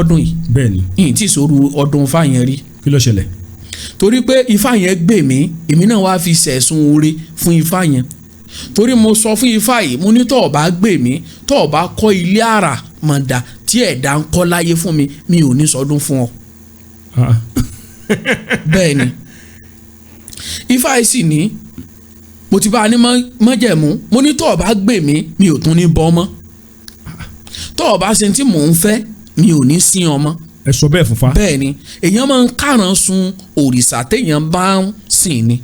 Lọ́dún yìí. Bẹ́ẹ̀ni. Yìí tí ìṣòro ọdún Ifá yẹn rí. Kí ló ṣẹlẹ̀? Torí pé Ifá yẹn gbè mí, èmi náà wá fi sẹ̀sùn oore fún Ifá yẹn, torí mo sọ fún Ifá yìí, mo ní tó o bá gbè mí, tó o bá kọ́ ilé àrà mọ̀dà tí ẹ̀dá ń kọ́ láyé fún mi, mi ò ní sọdún fún ọ. Ah. Bẹ́ẹ̀ ni, Ifá yìí sì ní mo ti bá a ní mọ́jẹ̀mú. Mo ní tó o bá gbè mí, mi ò tún ní bọ́ mọ́. Tó o bá ṣe tí mò ń fẹ́, mi ò ní sin ọ mọ́. Ẹ sọ bẹ́ẹ̀ fún fa? Bẹ́ẹ̀ ni, èèyàn máa ń káràn sun òrìṣà téèyàn bá ń sìn ni.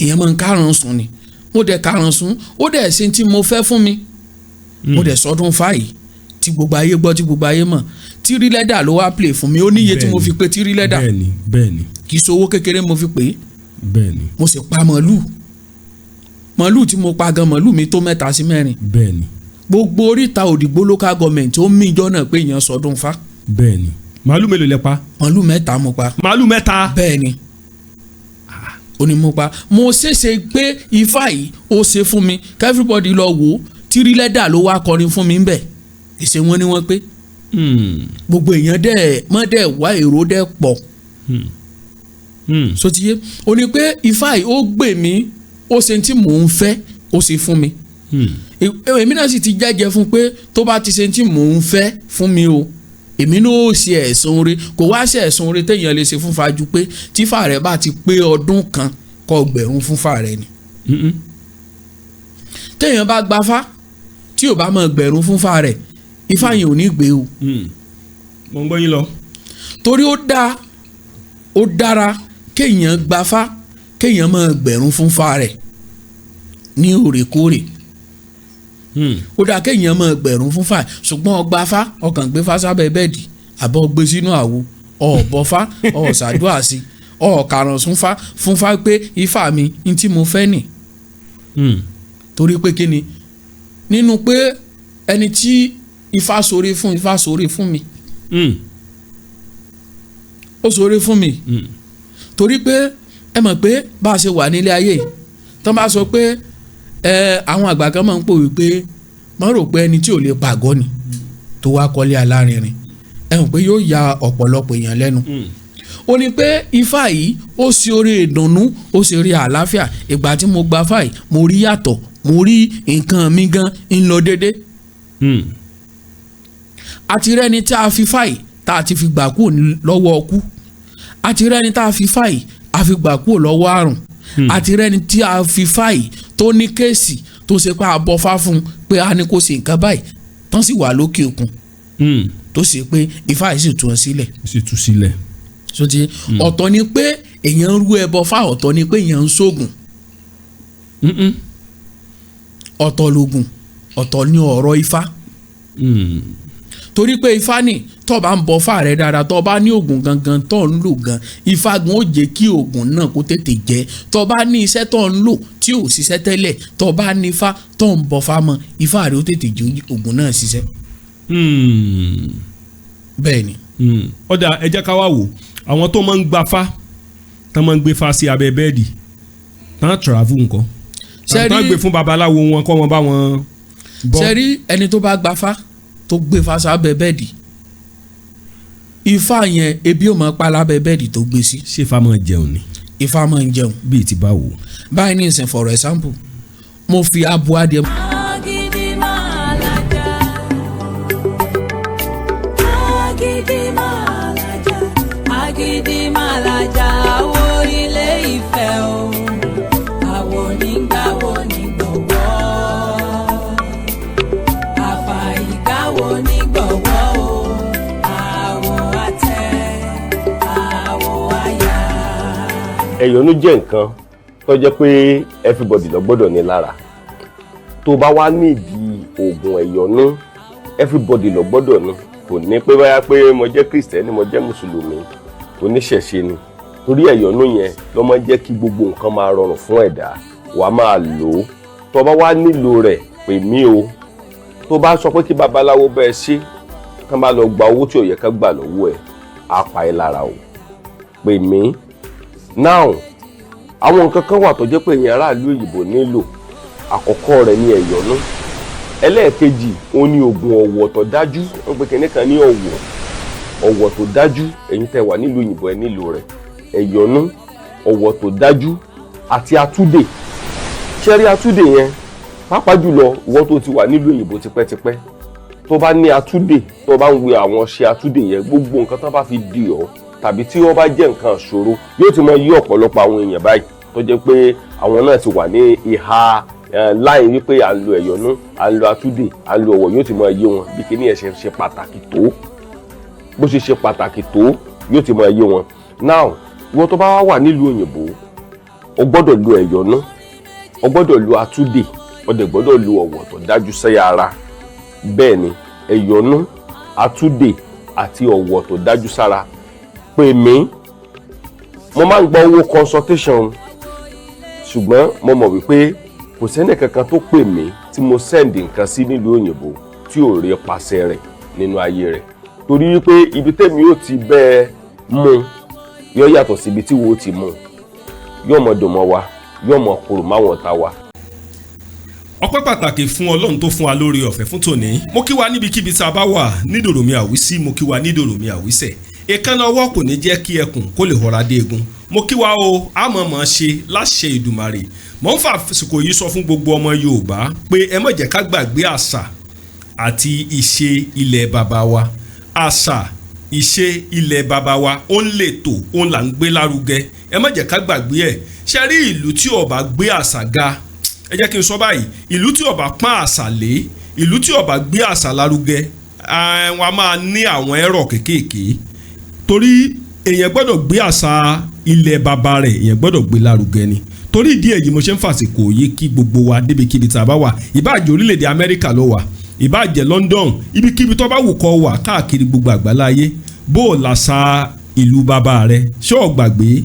Èèyàn máa ń káràn sun ni. Mo dẹ̀ káràn sun, ó dẹ̀ ṣe tí mo fẹ́ fún mi. Mo dẹ̀ sọdún fáyì tí gbogbo ayé gbọ́, tí gbogbo ayé mọ̀. Tírí lẹ́dà ló wá play fún mi. Ó níye tí mo fi pé tírí lẹ́dà. bẹ́ẹ̀ni bẹ́ẹ̀ni Kì í ṣe owó kékeré mo fi pè é. Mo sì pa màálù. Màálù tí mo pa gan, màálù mi tó mẹ́ta sí mẹ́rin. Gbogbo oríta Òdìgbò Local Government, ó mí ìjọ náà pé èèyàn sọdún fá. Bẹ́ẹ̀ni. Màálù mélòó lẹ pa? Màálù mẹ́ta mo pa. Màálù mẹ́ta? Bẹ́ẹ̀ ni, ó ní mo pa. Mo ṣèṣe pé Ifá yìí ó ṣe fún mi. Everybody lọ wò ó, tírí lẹ́dà ló wá kọrin fún mi ńbẹ̀. Ìṣe wọn ni wọ́n pé gbogbo èèyàn dẹ̀ mọ́ dẹ̀ wá, èrò dẹ̀ pọ̀. Sotiye, ó ní pé Ifá yìí ó gbè mí, ó ṣe tí mò ń fẹ́, ó ṣe fún mi. Èmi náà sì ti jẹ́jẹ́ fún pé tó bá ti ṣe tí mò ń fẹ́ fún mi o, èmi náà ó ṣe ẹ̀sùn oore. Kò wá ṣe ẹ̀sùn oore téèyàn lè ṣe fún fájú pé tífà rẹ̀ bá ti pé ọdún kan, kó gbẹ̀rún fún fà rẹ̀ ni. Téèyàn bá gbafá tí ò bá mọ gbẹ̀rún fún fà rẹ̀, Ifá yẹn ò ní gbé o. Mo ń gbọ́ yín lọ. Torí ó dáa, ó dára kéèyàn gbafá, kéèyàn máa gbẹ̀rún fún fà rẹ̀ ní òrèkóòrè. Ó dáa kéèyàn máa gbẹ̀rún fún fà, ṣùgbọ́n ọgbà fá, ọkàn gbé fá sábẹ́ bẹ́ẹ̀dì, àbọ̀ gbé sínú àwo, ọ̀bọ̀fá, ọ̀ṣàdúrà sí, ọ̀kàràn fúnfá fúnfá pé Ifá mi ní tí mo fẹ́ nì. Torí pé kí ni nínú pé ẹni tí Ifá sọre fún, Ifá sọre fún mi. Ó sọre fún mi. Torí pé ẹ mọ̀ pé bá a ṣe wà nílé ayé yìí, tán bá sọ pé ẹ àwọn àgbà kan máa ń pòwe pé wọ́n rò pé ẹni tí ò lè pàgọ́ ni tó wá kọ́lé alárinrin, ẹ mọ̀ pé yóò ya ọ̀pọ̀lọpọ̀ èèyàn lẹ́nu. Ó ní pé Ifá yìí ó ṣe oore ìdùnnú, ó ṣe oore àlàáfíà. Ìgbà tí mo gba Ifá yìí, mo rí yàtọ̀, mo rí nǹkan mi gan ń lọ dédé. Àti rẹ́ni tí a fi fáì tá a ti fi gbà kúrò lọ́wọ́ ọkú, àti rẹ́ni tá a fi fáì a fi gbà kúrò lọ́wọ́ àrùn, àti rẹ́ni tí a fi fáì tó ní case tó ṣe pé a bọ́fá fún un pé a ní kó ṣe nǹkan báyìí, tán sì wà lókè òkun, tó ṣe pé Ifá yìí sì tú wọn sílẹ̀. Sì tú sílẹ̀. So ti ọ̀tọ̀ ni pé èèyàn ń rú ẹbọ fá, ọ̀tọ̀ ni pé èèyàn ń ṣoògùn. Ọ̀tọ̀ lògùn, ọ̀tọ̀ ni ọ̀rọ̀ Ifá. Torí pé Ifá ní tó bá ń bọ fá rẹ dáadáa, tó bá ní oògùn gangan tó ń lò gan, Ifá gan ó jẹ́ kí oògùn náà kó tètè jẹ́. Tó bá ní iṣẹ́ tó ń lò tí ò ṣiṣẹ́ tẹ́lẹ̀, tó bá ní Ifá tó ń bọ fá mọ́, Ifá rẹ ó tètè jẹ́ oògùn náà ṣiṣẹ́. Bẹ́ẹ̀ ni. Ọ̀dà, ẹ jẹ́ ká wá wò àwọn tó máa ń gba fá, tán máa ń gbé fá sí abẹ́ bẹ́ẹ̀dì, tán travel nǹkan, tán gbé fún babaláwo wọn kọ́ wọn bá wọn bọ́. Ṣe rí ẹni tó bá gba fá, tó gbé fá sábẹ́ bẹ́ẹ̀dì, Ifá yẹn, ebi ò máa pa lábẹ́ bẹ́ẹ̀dì tó gbé sí. Ṣé ifá máa jẹun ni? Ifá máa ń jẹun. Bíi ti báwo? Báyìí ní ìsìn, for example, mo fi abo adìẹ Agídí máa lajà. Agídí máa lajà. Agídí máa lajà. Àwo Ilé Ifẹ̀ o. Àwo nígbàwo ní gbọ̀wọ́. Àfàìgbàwo ní gbọ̀wọ́ o. Àwo àtẹ. Àwo àyà. Ẹ̀yọ́nú jẹ́ nǹkan tó jẹ́ pé everybody ló gbọ́dọ̀ ní lára. Tó bá wá nídìí oògùn ẹ̀yọ́nú, everybody ló gbọ́dọ̀ ní. Kò ní pé báyà pé mo jẹ́ Kristẹni, mo jẹ́ Mùsùlùmí, oníṣẹ̀ṣe ni, torí ẹ̀yọ́nú yẹn ló máa ń jẹ́ kí gbogbo nǹkan máa rọrùn fún ẹ̀dá. Wàá máa lò ó. Tó bá wá nílò rẹ̀, pè mí o. Tó bá sọ pé kí babaláwo bẹ́ẹ̀ ṣe, kán bá lọ gba owó tí ò yẹ ká gbà lọ́wọ́ ẹ̀, á pa ẹ́ lára o. Pè mí now. Àwọn nǹkan kan wà tó jẹ́ pé èèyàn aráàlú òyìnbó nílò. Àkọ́kọ́ rẹ̀ ní ẹ̀yọ́nú. Ẹlẹ́ẹ̀kejì òun ni oògùn ọ̀wọ̀ tó dájú. Wọ́n pe kinní kan ní ọ̀wọ̀, ọ̀wọ̀ tó dájú. Ẹ̀yin tẹ́ wà nílùú òyìnbó, ẹ nílò rẹ̀. Ẹ̀yọ́nú, ọ̀wọ̀ tó dájú àti atúdè. Ṣẹ́rí atúdè yẹn, pàápàá jùlọ ìwọ tó ti wà nílùú òyìnbó tipẹ́tipẹ́, tó bá ní atúdè, tó bá ń wé àwọn ṣe atúdè yẹn, gbogbo nǹkan tó bá fi dì ọ́ tàbí tí wọ́n bá jẹ́ nǹkan ṣòro, yóò ti mọ yí ọ̀pọ̀lọpọ̀ àwọn èèyàn báyìí tó jẹ́ pé àwọn náà ti wà ní ìhà láì wípé à ń lo ẹ̀yọ́nú, à ń lo atúdè, à ń lo ọ̀wọ̀, yóò ti mọ yé wọn bí kíní ẹ̀ ṣe ṣe pàtàkì tó, bó ṣe ṣe pàtàkì tó, yóò ti mọ yé wọn. Now, ìwọ tó bá wà wà nílùú òyìnbó, o gbọ́dọ̀ lo ẹ̀yọ́nú, o gbọ́dọ̀ lo atúdè, o dẹ̀ gbọ́dọ̀ lo ọ̀wọ̀ tó dájú sẹ́yà ara. Bẹ́ẹ̀ ni, ẹ̀yọ́nú, atúdè àti ọ̀wọ̀ tó dájú sára. Pè mí, mo máa ń gba owó consultation, ṣùgbọ́n mo mọ̀ wípé kò sẹ́ni kankan tó pè mí tí mo send nǹkan sí nílùú òyìnbó tí ò rí pàṣẹ rẹ̀ nínú ayé rẹ̀, torí wípé ibi tẹ́mi ò ti bẹ́ẹ̀ mú yóò yàtọ̀ síbi tí wo ti mú. Yóò mọ̀ dùn mọ́ wa, yóò mọ̀ kúrò máwọn ọ̀tá wa. Ọpẹ́ pàtàkì fún Ọlọ́run tó fún wa lórí ọ̀fẹ́ fún tòní. Mo kí wa níbikíbi tá a bá wà nídòrò mi àwísí, mo kí wa nídòrò mi àwísẹ̀. Èékánná ọwọ́ kò ní jẹ́ kí ẹkùn kó lè họra dé egun. Mo kí wa o, àmọ́ ṣe láṣẹ Ìdùmarè. Mo ń fàsìkò yìí sọ fún gbogbo ọmọ Yorùbá pé ẹ má jẹ́ ká gbàgbé àṣà àti ìṣe ilẹ̀ bàbá wa. Àṣà, ìṣe ilẹ̀ bàbá wa, ó ń lè tò, ó ń là ń gbé lárugẹ. Ẹ má jẹ́ ká gbàgbé ẹ̀. Ṣe rí ìlú tí ó bá gbé àṣà ga, ẹ jẹ́ kí n sọ báyìí, ìlú tí ó bá pọ́n àṣà lé, ìlú tí ó bá gbé àṣà lárugẹ, wọn a máa ní àwọn ẹ̀rọ kéékèèké, torí èèyàn gbọ́dọ̀ gbé àṣà ilẹ̀ bàbá rẹ̀, èèyàn gbọ́dọ̀ gbé lárugẹ ni. Torí ìdí èyí mo ṣe ń fàsìkò yìí kí gbogbo wa débikíbi tá a bá wà, ìbáà jẹ́ orílẹ̀-èdè Amẹ́ríkà ló wà, ìbáà jẹ́ London, ibikíbi tó bá wù kó wà káàkiri gbogbo àgbáláyé, bó o làṣà ìlú bàbá rẹ̀, ṣó o gbàgbé,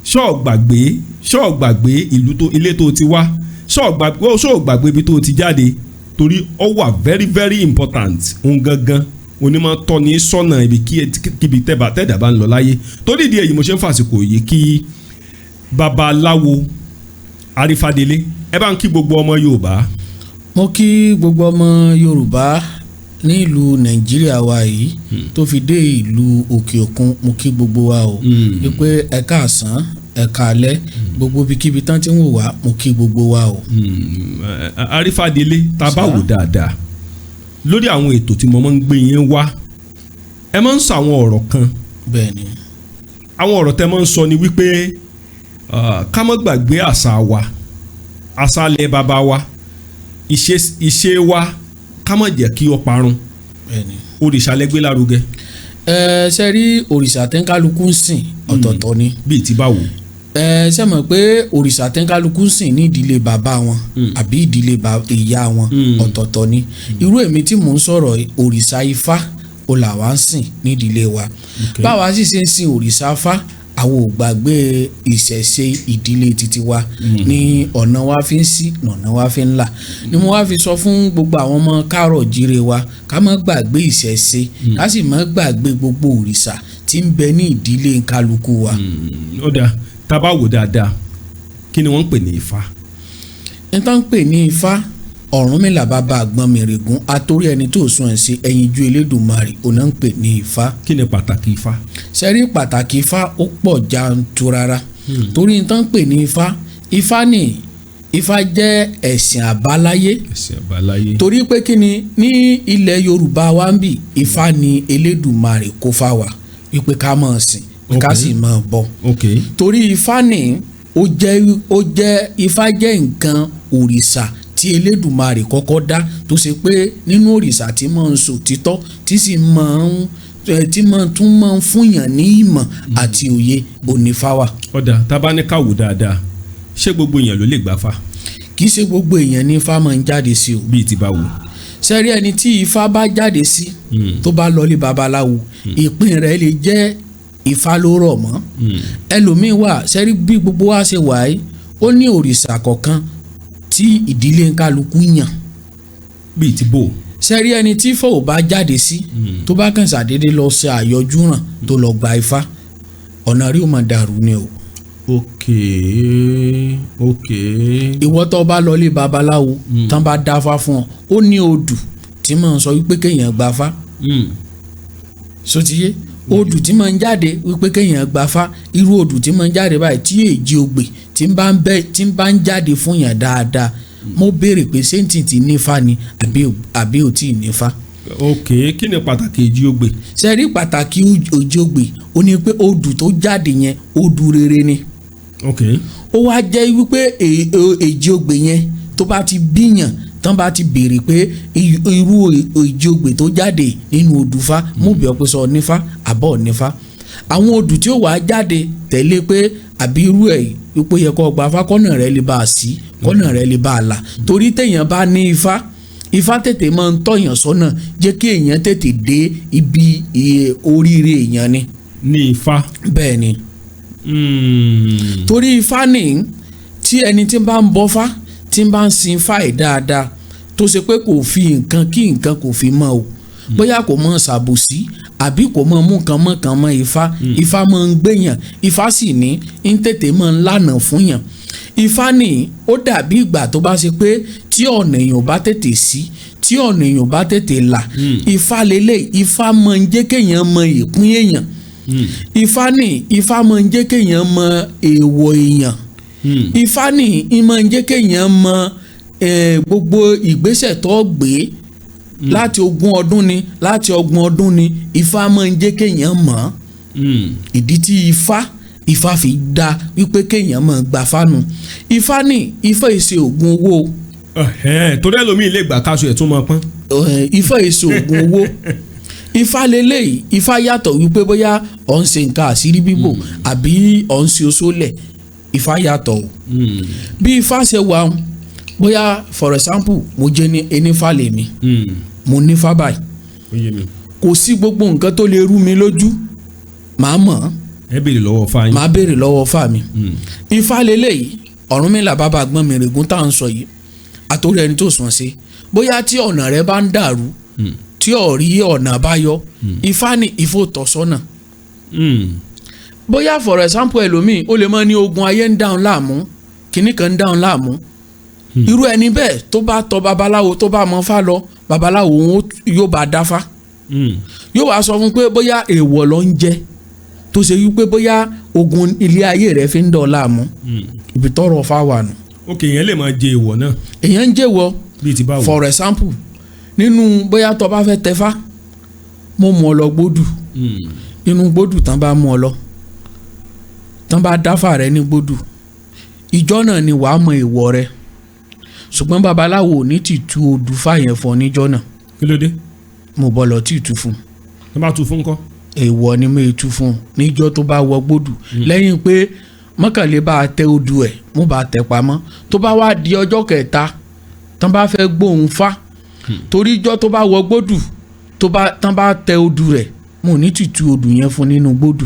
ṣó o gbàgbé, ṣó o gbàgbé ìlú tó ilé tó ti wá, ṣó o gbàgbé ibi tó ti jáde, torí ó wà very very important. Òun gangan onímọ̀ tọ́ni sọ́nà ibi kíbi tẹ́dà bá ń lọ láyé. Torí ìdí èyí mo ṣe ń fàsìkò yìí kí babaláwo Arífádélé. Ẹ bá ń kí gbogbo ọmọ Yorùbá. Mo kí gbogbo ọmọ Yorùbá ní ìlú Nàìjíríà wa yìí tó fi dé ìlú òkè òkun. Mo kí gbogbo wa o wípé ẹ káàsán, ẹ káalẹ́, gbogbo ibikíbi tán tí ń wò wá, mo kí gbogbo wa o. Arífádélé, tá a bá wò dáadáa lórí àwọn ètò tí mo máa ń gbé yín wá, ẹ máa ń sọ àwọn ọ̀rọ̀ kan. Bẹ́ẹ̀ni. Àwọn ọ̀rọ̀ tẹ́ máa ń sọ ni wípé ká má gbàgbé àṣà wa, àṣà ilẹ̀ bàbá wa, ìṣe wa, ká má jẹ́ kí ó parun. Bẹ́ẹ̀ni. Òrìṣà lẹ gbé lárugẹ. Ẹ ṣe rí, òrìṣà tẹ́ńkálukú ń sìn ọ̀tọ̀ọ̀tọ̀ ni. Bíi ti báwo? Ẹ ṣe mọ̀ pé òrìṣà tẹ́ńkálukú ń sìn ní ìdílé bàbá wọn àbí ìdílé ìyá wọn ọ̀tọ̀ọ̀tọ̀ ni. Irú èmi tí mò ń sọ̀rọ̀, òrìṣà Ifá ó là wá ń sìn ní ìdílé wa. Báwa sì ṣe ń sin òrìṣà Ifá, àwọn ò gbàgbé ìṣẹ̀ṣe ìdílé titi wa ní ọ̀nà wa fi ń sí, ọ̀nà wa fi ń là ni mo wá fi sọ fún gbogbo àwọn ọmọ káàrọ̀ jíire wa ká má gbàgbé ìṣẹ̀ṣe, ká sì má gbàgbé gbogbo òrìṣà tí ń bẹ ní ìdílé kálukú wa. Ó dáa, tá a bá wò dáadáa, kí ni wọ́n ń pè ní Ifá? N tó ń pè ní Ifá, Ọ̀rúnmìlà bàbá àgbọn mìrègún, atórí ẹni tó sún ẹ̀ sí ẹyinjú Elédùmarè, òun náà ń pè ní Ifá. Kí ni pàtàkì Ifá? Sẹ́rí pàtàkì Ifá, ó pọ̀ janturara, torí n tó ń pè ní Ifá, Ifá ní Ifá jẹ́ ẹ̀sìn àbáláyé. Ẹ̀sìn àbáláyé. Torí pé kí ni, ní ilẹ̀ Yorùbá wa ń bì, Ifá ni Elédùmarè kó fá wa wípé ká máa sìn, ká sì máa bọ. Torí Ifá ní ó jẹ́ Ifá jẹ́ nǹkan òrìṣà tí Elédùmarè kọ́kọ́ dá, tó ṣe pé nínú òrìṣà tí máa ń sọ títọ́, tí sì máa ń tí máa tún máa ń fúnyàn ní ìmọ̀ àti òye, onífá wà. Ó dáa, tá a bá ní ká wò dáadáa, ṣé gbogbo èèyàn ló lè gbà fá? Kì í ṣe gbogbo èèyàn ní Ifá máa ń jáde sí o. Bíi ti báwo? Sẹ́rí ẹni tí Ifá bá jáde sí, tó bá lọlé babaláwo, ìpín rẹ̀ lè jẹ́ Ifá ló rọ̀ mọ́. Ẹlòmíín wà, sẹ́rí bí gbogbo wa ṣe wà yìí, ó ní òrìṣà kọ̀ọ̀kan tí ìdílé kálukú yàn. Bíi ti bò? Sẹ́rí ẹni tí Ifá ò bá jáde sí, tó bá kàn ṣàdédé lọ ṣe àyọjúràn, tó lọ gba Ifá, ọ̀nà rí ó máa dàrú ni o. Ok, ok. Ìwọ tó bá lọ lé babaláwo, tán bá dáfá fún ọ, ó ní odù tí mò ń sọ wípé kéèyàn gbafá. Sotiye odù tí mò ń jáde wípé kéèyàn gbafá, irú odù tí mò ń jáde báyìí tí èjì ogbè tí ń bá ń bẹ tí ń bá ń jáde fún yàn dáadáa, mo béèrè pé ṣé ntì tí nífá ni àbí ò tí ì nífá. Ok, kí ni pàtàkì èjì ogbè? Ṣe rí pàtàkì èjì ogbè, ó ní pé odù tó jáde yẹn, odù rere ni. Ó wá jẹ́ wípé èjì ogbè yẹn, tó bá ti bíyàn tán, bá ti béèrè pé irú èjì ogbè tó jáde nínú odùfá, mú bí ọ pé sọ nífá àbọ̀ nífá, àwọn odù tí ó wàá jáde tẹ̀lé pé àbí irú ẹ̀ ipò yẹ kó gba afá, kọ́nà rẹ̀ lè bá a sí, kọ́nà rẹ̀ lè bá a là, torí téèyàn bá ní ifá, ifá tètè máa ń tọ̀yàn sọ́nà, jẹ́ kí èèyàn tètè dé ibi oríire èèyàn ni. Ní ifá. Bẹ́ẹ̀ ni. Torí ifá ní tí ẹni tí ń bá ń bọ́fá, tí ń bá ń sin ifá ẹ̀ dáadáa, tó ṣe pé kò fi nǹkan kí nǹkan kò fi mọ́ o, bóyá kò mọ̀ ṣàbòsí àbí kò mọ̀ mú nǹkan mọ́ kan mọ́ ifá, ifá máa ń gbéyàn, ifá sì ní ń tètè máa ń lànà fún yàn. Ifá ní ó dàbí ìgbà tó bá ṣe pé tí ọ̀nà èèyàn bá tètè sí, tí ọ̀nà èèyàn bá tètè là, ifá lélẹ̀, ifá máa ń jẹ́ kéèyàn mọ ìpín èèyàn. Ifá ní ifá máa ń jẹ́ kéèyàn mọ èèwọ̀ èèyàn. Ifá ní í máa ń jẹ́ kéèyàn mọ gbogbo ìgbésẹ̀ tó gbé láti 20 ọdún ni, láti 30 ọdún ni, ifá máa ń jẹ́ kéèyàn mọ̀. Ìdí tí ifá fi dá wípé kéèyàn máa gba fánu, ifá ní ifá èsè ògùn owó. Torí ẹlòmíì lè gbà káṣọ ẹ̀ tún máa pọ́n. Ifá èsè ògùn owó. Ifá leléyìí, ifá yàtọ̀ wípé bóyá ọ̀ ń ṣe nǹkan àṣírí bíbò àbí ọ̀ ń ṣe oṣólẹ̀, ifá yàtọ̀ o. Bí ifá ṣe wà ń, bóyá for example mo jẹ́ ní enífà lèmi, mo nífá báyìí, Ó yé mi. kò sí gbogbo nǹkan tó lè rú mi lójú, màá mọ̀ ọ́n. Ẹ béèrè lọ́wọ́ fáyín. Màá béèrè lọ́wọ́ ifá mi. Ifá leléyìí, Ọ̀rúnmìlà bàbá àgbọn mìrègún tá à ń sọ yìí, àtòrí ẹni tó sùn sí, bóyá tí ọ̀nà rẹ bá ń dàrú, tí ò rí ọ̀nà àbáyọ, ifá ní ifó tọ̀sọ́nà. Bóyá for example ẹlòmíì ó lè mọ ní ogun ayé ń dáhùn láàmú, kinní kan ń dáhùn láàmú, irú ẹni bẹ́ẹ̀ tó bá tọ̀ babaláwo, tó bá mọ fá lọ, babaláwo òun yóò bá dáfá, yóò wá sọ fún pé bóyá èèwọ̀ ló ń jẹ tó ṣe wípé bóyá ogun ilé ayé rẹ fi ń dọ̀ láàmú. Ibi tọ́rọ̀ fá wà nù. Ok, èèyàn lè máa jẹ èèwọ̀ náà? Èèyàn ń jẹ́wọ́. Bíi ti báwo? For example, nínú bóyá tó bá fẹ́ tẹfá, mo mú ọ lọ gbódù. Inú gbódù tán bá mú ọ lọ, tán bá dáfà rẹ ní gbódù, ìjọ náà ni wàá mọ èèwọ̀ rẹ, ṣùgbọ́n babaláwo ò ní ti tú odù fáyẹn fún ọ níjọ́ náà. Kí ló dé? Mo bọ́ lọ tí ì tú fún un. Tó bá tu fún kọ́? Èèwọ̀ ni mo tú fún un níjọ́ tó bá wọ gbódù, lẹ́yìn pé mọ́kànlé bá a tẹ odù ẹ̀, mo bá a tẹ pamọ́, tó bá wá di ọjọ́ kẹta tán bá fẹ́ gbóhùn fá, torí ijọ́ tó bá wọ gbódù, tó bá tán bá tẹ odù rẹ̀, mo ní ti tú odù yẹn fún nínú gbódù.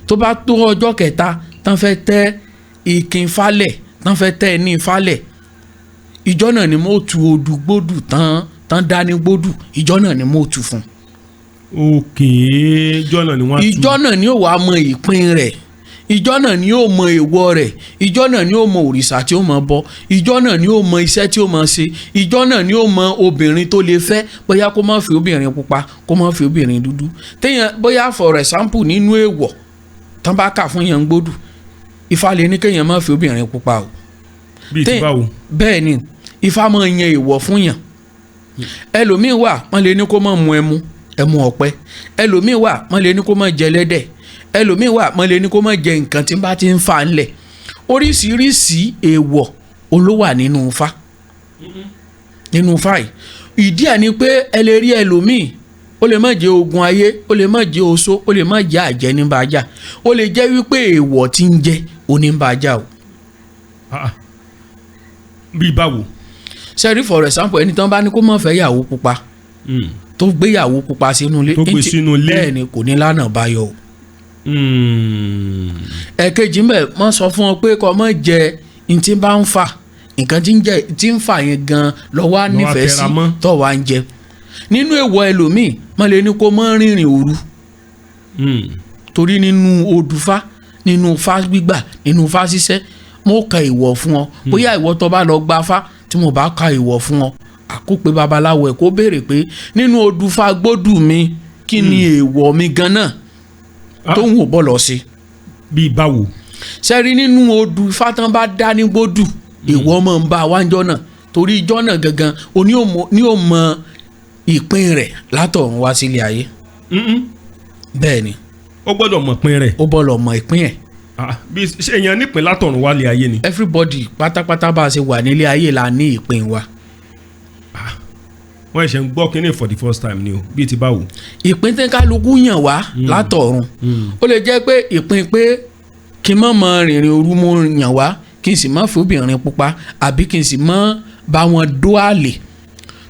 Tó bá tó ọjọ́ kẹta tán fẹ́ tẹ ìkín falẹ̀, tán fẹ́ tẹ ní falẹ̀, ìjọ́ náà ni mo tú odù gbódù tán tán dání gbódù, ìjọ́ náà ni mo tú fún. Ok, ìjọ náà ni wọ́n á tu. Ìjọ́ náà ni ó wàá mọ ìpín rẹ̀, ìjọ́ náà ni ó mọ èèwọ̀ rẹ̀, ìjọ́ náà ni ó mọ òrìṣà tí ó mọ bọ, ìjọ́ náà ni ó mọ iṣẹ́ tí ó mọ ṣe, ìjọ́ náà ni ó mọ obìnrin tó lè fẹ́, bóyá kó má fi obìnrin pupa, kó má fi obìnrin dúdú, téèyàn bóyá for example nínú èèwọ̀ tán bá kà fún yẹn gbódù, Ifá lè ní kéèyàn má fi obìnrin pupa o. Bíi ti báwo? Bẹ́ẹ̀ ni, Ifá máa yan èèwọ̀ fún yàn. Ẹlòmíín wà, wọ́n lè ní kó má mu ẹmu, ẹmu ọ̀pẹ. Ẹlòmíín wà, wọ́n lè ní kó má jẹ ẹlẹ́dẹ̀. Ẹlòmíín wà, wọ́n lè ní kó má jẹ nǹkan tí bá ti ń fa ńlẹ̀. Oríṣiríṣi èèwọ̀ ló wà nínú Ifá, nínú Ifá yìí. Ìdí ẹ̀ ni pé ẹ lè rí ẹlòmíín, ó lè má jẹ ogun ayé, ó lè má jẹ oṣó, ó lè má jẹ àjẹ́ ní bá jà, ó lè jẹ́ wípé èèwọ̀ tí ń jẹ oníbàjá o. Bíi báwo? Sẹ́rí, for example, ẹni tán bá ní kó má fẹ́ yàwó pupa, tó gbéyàwó pupa sínú ilé, Tó gbé sínú ilé. bẹ́ẹ̀ ni, kò ní lánàá báyọ̀ o. Ẹ̀kejì mbẹ̀, wọ́n sọ fún ọ pé kó má jẹ ntí bá ń fà, nǹkan tí ń jẹ tí ń fà yẹn gan lọ́wọ́ á Lọ́wọ́ á nífẹ̀ẹ́ sí tẹra mọ́. tó wá ń jẹ. Nínú èèwọ̀ ẹlòmíì, wọ́n lè ní kó má rìnrìn òru, torí nínú odùfá Nínú ifá gbígbà, nínú ifá ṣiṣẹ́, mo ka ìwọ̀ fún ọ. Bóyá ìwọ tó bá lọ gba fá, tí mo bá ka ìwọ̀ fún ọ, àkópè babaláwo ẹ̀ kó béèrè pé nínú odùfá gbódù mi, kí ni èèwọ̀ mi gan-an tó ń wò bọ́ lọ sí? Bíi báwo? Sẹ́rí, nínú odù ifá tán bá dá ní gbódù, èèwọ̀ máa ń bá wájọ́ náà, torí ijọ́ náà gangan o ní ó mọ ìpín rẹ̀ látọ̀run wá sílé ayé. Bẹ́ẹ̀ ni. Ó gbọ́dọ̀ mọ̀ pín rẹ̀. Ó bọ́lọ̀ mọ ìpín ẹ̀. Ah, bí ṣé èèyàn nípìn látọ̀run wálé ayé ni? Everybody pátápátá, bá a ṣe wà nílé ayé la ní ìpín wa. Wọ́n ṣẹ̀ ń gbọ́ kínní for the first time ni o. Bíi ti báwo? Ìpín tí kálukú yàn wá látọ̀run, ó lè jẹ́ pé ìpín pé kí n má mọ rìnrìn òru mo yàn wá, kí n sì má fóbìnrin pupa, àbí kí n sì má bá wọn dó àlè,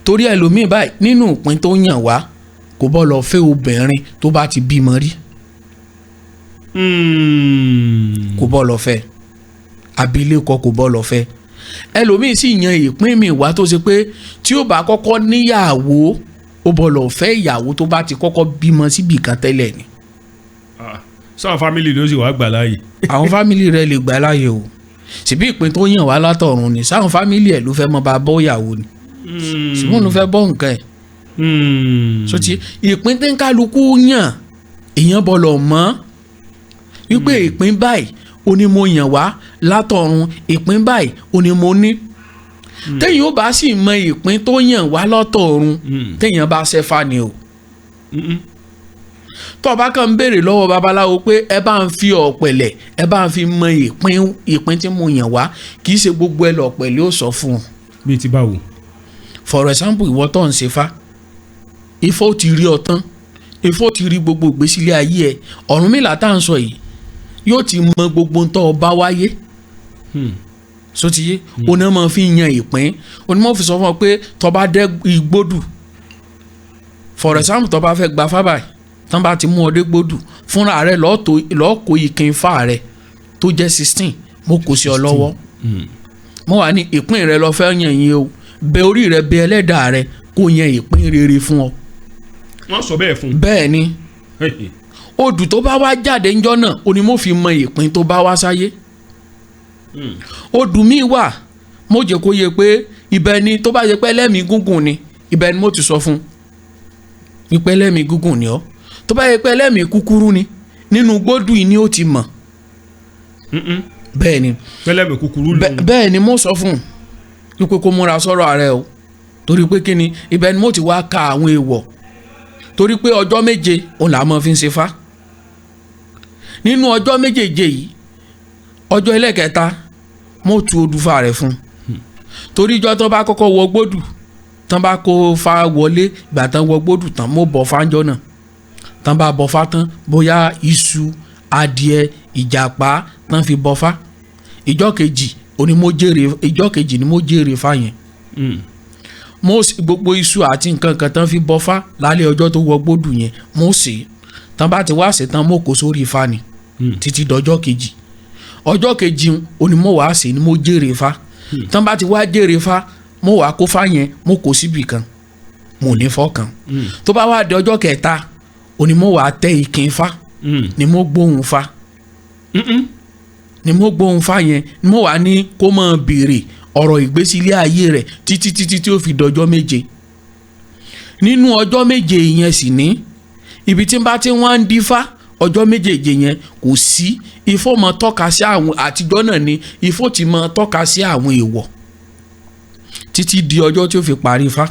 torí ẹlòmíì báyìí, nínú ìpín tó yàn wá, kò bọ́ lọ fẹ́ obìnrin tó bá ti bímọ rí. Kò bọ́ lọ fẹ́ abilékọ, kò bọ́ lọ fẹ́. Ẹlòmíì sì yan ìpín mi wá tó ṣe pé tí ó bá kọ́kọ́ níyàwó, ó bọ́ lọ fẹ́ ìyàwó tó bá ti kọ́kọ́ bímọ síbì kan tẹ́lẹ̀ ni. Ah, sáwọn family ló sì wá gbà láàyè? Àwọn family rẹ̀ lè gbà láàyè o, síbí ìpín tó yàn wá látọ̀run ni. Sáwọn family ẹ̀ ló fẹ́ mọ bá bọ́ ìyàwó ni, síbí ló fẹ́ bọ́ nǹkan ẹ̀? So ti ìpín tí ń kálukú yàn, èèyàn bọ́ lọ mọ̀ wípé ìpín báyìí ó ní mo yàn wá látọ̀run, ìpín báyìí ó ní mo ní. Téèyàn ó bá sì mọ ìpín tó yàn wá látọ̀run, téèyàn bá ṣẹ́fà ni o. Tó o bá kàn ń béèrè lọ́wọ́ babaláwo pé ẹ bá ń fi ọ̀pẹ̀lẹ̀, ẹ bá ń fi mọ ìpín tí mo yàn wá, kì í ṣe gbogbo ẹ lọ̀pẹ̀lẹ̀ ó sọ fún un. Bíi ti báwo? For example, ìwọ tó ń ṣe fá, Ifá ó ti rí ọ tán, Ifá ó ti rí gbogbo ìgbésílẹ̀ ayé ẹ. Ọ̀rúnmìlà tá à ń sọ yìí yóò ti mọ gbogbo ntọ́ ọba wáyé. Sotiye oní máa fi yan ìpín, onímọ̀ fi sọ fún ọ pé tó bá dé igbódù, for example, tó bá fẹ́ gba fábàá tán, bá ti mú ọ dé gbódù, fúnra rẹ lọ́ọ́ kó ìkin fá rẹ tó jẹ́ 16, mo kò sí ọ lọ́wọ́. Mo wà ní ìpín rẹ lọ fẹ́ yàn yín o, bẹ orí rẹ, bẹ ẹlẹ́dàá rẹ kó yan ìpín rere fún ọ. Wọ́n sọ bẹ́ẹ̀ fún un? Bẹ́ẹ̀ ni. Odù tó bá wá jáde ńjọ́ náà, ó ní mo fi mọ ìpín tó bá wá sáyé. Odù míì wà, mo jẹ́ kó yẹ pé ibẹ̀ ni tó bá yẹ pé ẹlẹ́mìí gúngùn ni, ibẹ̀ ni mo ti sọ fún un wípé ẹlẹ́mìí gúngùn ni ọ́. Tó bá yẹ pé ẹlẹ́mìí kúkúrú ni, nínú gbódù yìí ni ó ti mọ̀. Bẹ́ẹ̀ ni. Pẹlẹbẹ kúkúrú lòun. Bẹ́ẹ̀ ni, mo sọ fún un wípé kó múra sọ́rọ̀ ààrẹ o, torí pé kí ni, ibẹ̀ ni mo ti wá ka àwọn èèwọ̀, torí pé ọjọ́ 7 òun là á mọ̀ fi ń ṣe fá. Nínú ọjọ́ méjèèje yìí, ọjọ́ ẹlẹ́kẹta, mo tu odùfà rẹ̀ fún un, torí ìjọ tó bá kọ́kọ́ wọ gbódù tán, bá kó fa wọlé, ìgbà tán wọ gbódù tán, mo bọ̀ fáńjọ́ náà tán, bá bọ̀ fá tán, bóyá iṣu, adìẹ, ìjàpá tán fi bọ̀ fá, ìjọ kejì òní mo jèrè, ìjọ kejì ni mo jèrè fá yẹn. Mo gbogbo iṣu àti nǹkan kan tán fi bọ̀ fá lálẹ́ ọjọ́ tó wọ gbódù yẹn, mo sè é tán, bá ti wá sè tán, mo kó sórí ifá ni títí dọjọ́ kejì. Ọjọ́ kejì òní mo wàá sè ni mo jèrè fá tán. Bá ti wá jèrè fá, mo wàá kó fá yẹn, mo kó síbì kan, mo ní fọ́kàn. Tó bá wá di ọjọ́ kẹta, òní mo wàá tẹ ìkín fá, ni mo gbóhùn fá, ni mo gbóhùn fá yẹn, ni mo wàá ní kó máa béèrè ọ̀rọ̀ ìgbésí ilé ayé rẹ̀ títí títí tí ó fi dọjọ́ 7. Nínú ọjọ́ 7 yẹn sì ní ibi tí n bá ti wá ń dífá ọjọ́ méjèèje yẹn, kò sí ifó mọ tọ́ka sí àwọn àtijọ́ náà ni ifó ti mọ tọ́ka sí àwọn èèwọ̀ títí di ọjọ́ tí ó fi parí ifá.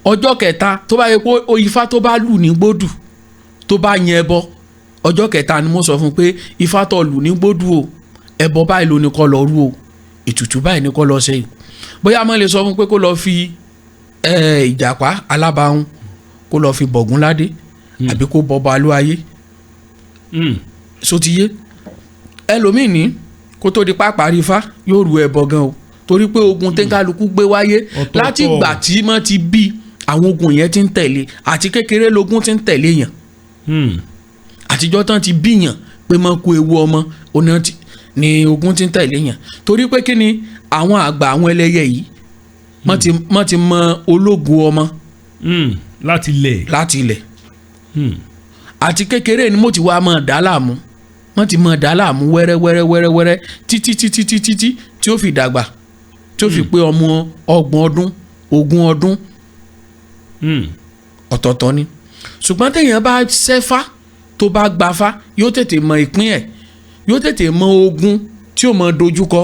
Ọjọ́ kẹta, tó bá yẹ kó o ifá tó bá lù ní gbódù, tó bá yan ẹbọ, ọjọ́ kẹta ni mo sọ fún un pé ifá tó lù ní gbódù o, ẹbọ báyìí ló ní kó lọ rú o, ètùtù báyìí ní kó lọ ṣe. Bóyá mo lè sọ fún un pé kó lọ fi ìjàpá alábàáhùn, kó lọ fi bọ̀gún ládé, àbí kó bọ balú ayé. Sotiye ẹlòmíì ní kó tó di pápá rí ifá, yóò ru ẹbọ gan o, torí pé ogun tẹ́ńkálukú gbé wáyé Ọ̀tọ̀ọ̀tọ̀. láti ìgbà tí wọ́n ti bí, àwọn ogun yẹn ti ń tẹ̀lé. Àti kékeré lógun ti ń tẹ̀lé yàn. Àtijọ́ tán ti bíyàn pé mọ́ kó ewu ọmọ oná ni ogun ti ń tẹ̀lé yàn, torí pé kí ni, àwọn àgbà, àwọn ẹlẹ́yẹ yìí, wọ́n ti mọ ológun ọmọ. Láti lẹ̀. Láti ilẹ̀. Àti kékeré ni mo ti wá máa dá láàmú. Wọ́n ti máa dà á láàmú wẹ́rẹ́ wẹ́rẹ́ wẹ́rẹ́ wẹ́rẹ́ títí títí títí tí tí ó fi dàgbà, tí ó fi pé ọmọ 30 ọdún, 20 ọdún. Ọ̀tọ̀ọ̀tọ̀ ni. Ṣùgbọ́n téèyàn bá ṣẹ́fá, tó bá gbafá, yóò tètè mọ ìpín ẹ̀, yóò tètè mọ ogun tí ó mọ dojúkọ,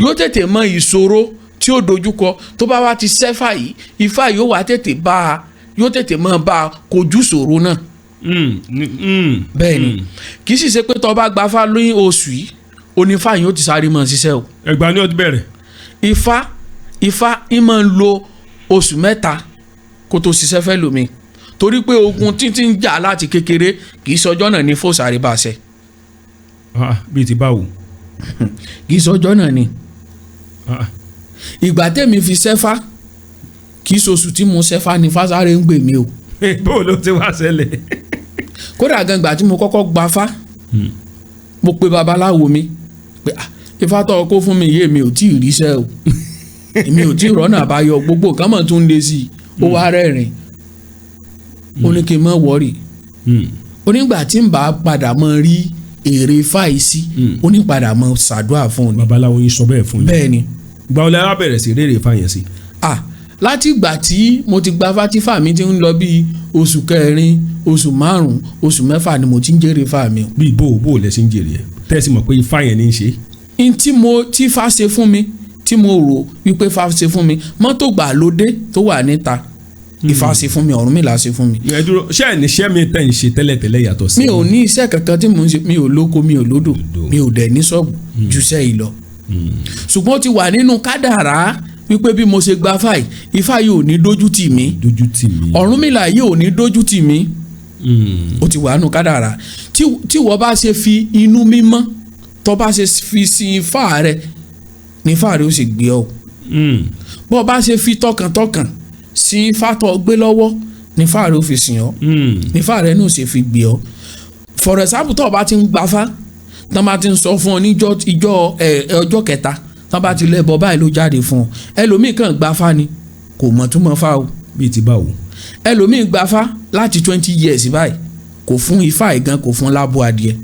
yóò tètè mọ ìṣòro tí ó dojúkọ. Tó bá wá ti ṣẹ́fá yìí, ifá yóò wá tètè bá a, yóò tètè mọ bá a kojú ìṣòro náà. Bẹ́ẹ̀ ni, kì í sì ṣe pé tó bá gbafá lóyún oṣù yìí, onífá yìí ó ti sáré mọ́ ṣiṣẹ́ o. Ẹgbàá ni ó ti bẹ̀rẹ̀. Ifá ń máa ń lo oṣù 3 kó tó ṣiṣẹ́ fẹ́ lómi, torí pé ogun títí ń jà láti kékeré, kì í sọjọ́ náà ní fòsàrí bá a ṣe. Bíi ti báwo? Kì í sọjọ́ náà ni. Ìgbà tẹ́mi fi ṣẹ́fá, kì í ṣoṣù tí mo ṣẹ́fá ni fásáré ń gbè mí o. Bó ló ti wá ṣẹlẹ̀? Kódà gan, ìgbà tí mo kọ́kọ́ gba fá, mo pe babaláwo mi pé, "Ah, ifá tó kó fún mi yé mi ò tí ì ríṣẹ́ o, èmi ò tí ì rọ́nà àbáyọ, gbogbo nǹkan mọ̀ tún lé sí i." Ó wá rẹ́rìn, ó ní kí n má worry, ó nígbà tí n bá padà mọ rí èrè fáì sí, ó ní padà mọ ṣàdúrà fún un ni. Babaláwo yín sọ bẹ́ẹ̀ fún yín? Bẹ́ẹ̀ ni. Gba ọlẹ́ wa bẹ̀rẹ̀ sí rèrè fáyẹn sí? Ah, láti ìgbà tí mo ti gba fátífà mi ti ń lọ bí oṣù 4, oṣù 5, oṣù 6 ni mo ti ń jèrè fà mi o. Bí bó lẹ ṣe ń jèrè ẹ tẹ́sí mọ̀ pé ifá yẹn ní í ṣe? N tí mo tí fa ṣe fún mi, tí mo rò wípé fa ṣe fún mi, mọ́tò gbàlódé tó wà níta, Ifá ṣe fún mi, Ọ̀rúnmìlà ṣe fún mi. Ẹ dúró, ṣé ẹ ní iṣẹ́ mi tẹ̀ ń ṣe tẹ́lẹ̀tẹ́lẹ̀ yàtọ̀ sí? Mi ò ní iṣẹ́ kankan tí mò ń ṣe. Mi ò lóko, mi ò lódò, mi ò dẹ̀ ní ṣọ́ọ̀bù ju iṣẹ́ yìí lọ. Ṣùgbọ́n ó ti wà nínú kádàrá wípé bí mo ṣe gba fáì, Ifá yìí ò ní dójú tì mí. Dójú tì mí. Ọ̀rúnmìlà yìí ò ní dójú tì mí. Ó ti wà nínú kádàrá. Tí wọ́n bá ṣe fi inú mímọ́, tó bá ṣe fi sí ifá rẹ, ní ifá rẹ ó sì gbé ọ. Bó bá ṣe fi tọkàntọkàn sí ifá tó gbé lọ́wọ́, ní ifá rẹ ó fi sìn ọ́, ní ifá rẹ náà ṣe fi gbé ọ. For example, tó o bá ti ń gbafá, tó bá ti ń sọ fún ọ níjọ́ ìjọ ẹ ọjọ́ kẹta, tó bá ti lẹ́bọ báyìí ló jáde fún ọ. Ẹlòmíì kàn gbafá ni, kò mọ̀ túmọ̀ fá o. Bíi ti báwo? Ẹlòmíì gbafá láti 20 years báyìí, kò fún ifá ìgan, kò fún lábọ́ adìẹ,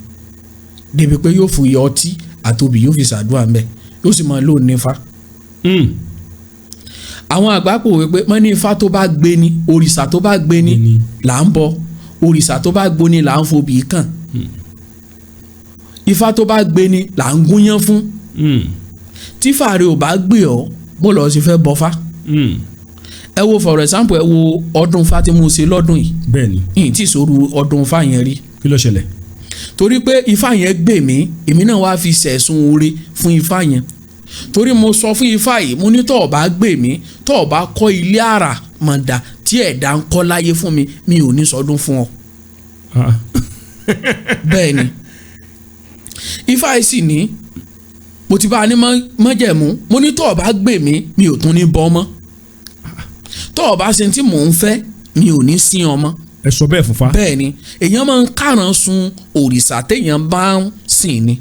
débi pé yóò fún iye ọtí àtòbí, yóò fi ṣàdúrà ńbẹ, yóò sì máa lò nífá. Àwọn àgbà pòwe pé wọ́n ní ifá tó bá gbé ni, òrìṣà tó bá gbé ni Gbé ni. là ń bọ, òrìṣà tó bá gbóni là ń fobì kàn, ifá tó bá gbé ni là ń gúnyán fún. Tífà rẹ ò bá gbé ọ, bó lọ sí fẹ́ bọfá? Ẹ wo, for example, ẹ wo ọdún Ifá tí mo ṣe lọ́dún yìí. Bẹ́ẹ̀ni. Yìí tí ìṣòro ọdún Ifá yẹn rí. Kí ló ṣẹlẹ̀? Torí pé ifá yẹn gbè mí, èmi náà wá fi sẹ̀sùn oore fún ifá yẹn, torí mo sọ fún ifá yìí, mo ní tó o bá gbè mí, tó o bá kọ́ ilé àrà mọ̀dà tí ẹ̀dá ń kọ́ láyé fún mi, mi ò ní sọdún fún ọ. Bẹ́ẹ̀ ni, ifá yìí sì ní mo ti bá a ní mọ́jẹ̀mú. Mo ní tó o bá gbè mí, mi ò tún ní bọ́ mọ́. Tó o bá ṣe tí mò ń fẹ́, mi ò ní sí ọ mọ́. Ẹ sọ bẹ́ẹ̀ fún fa? Bẹ́ẹ̀ ni, èèyàn máa ń káràn sun òrìṣà téèyàn bá ń sìn ni.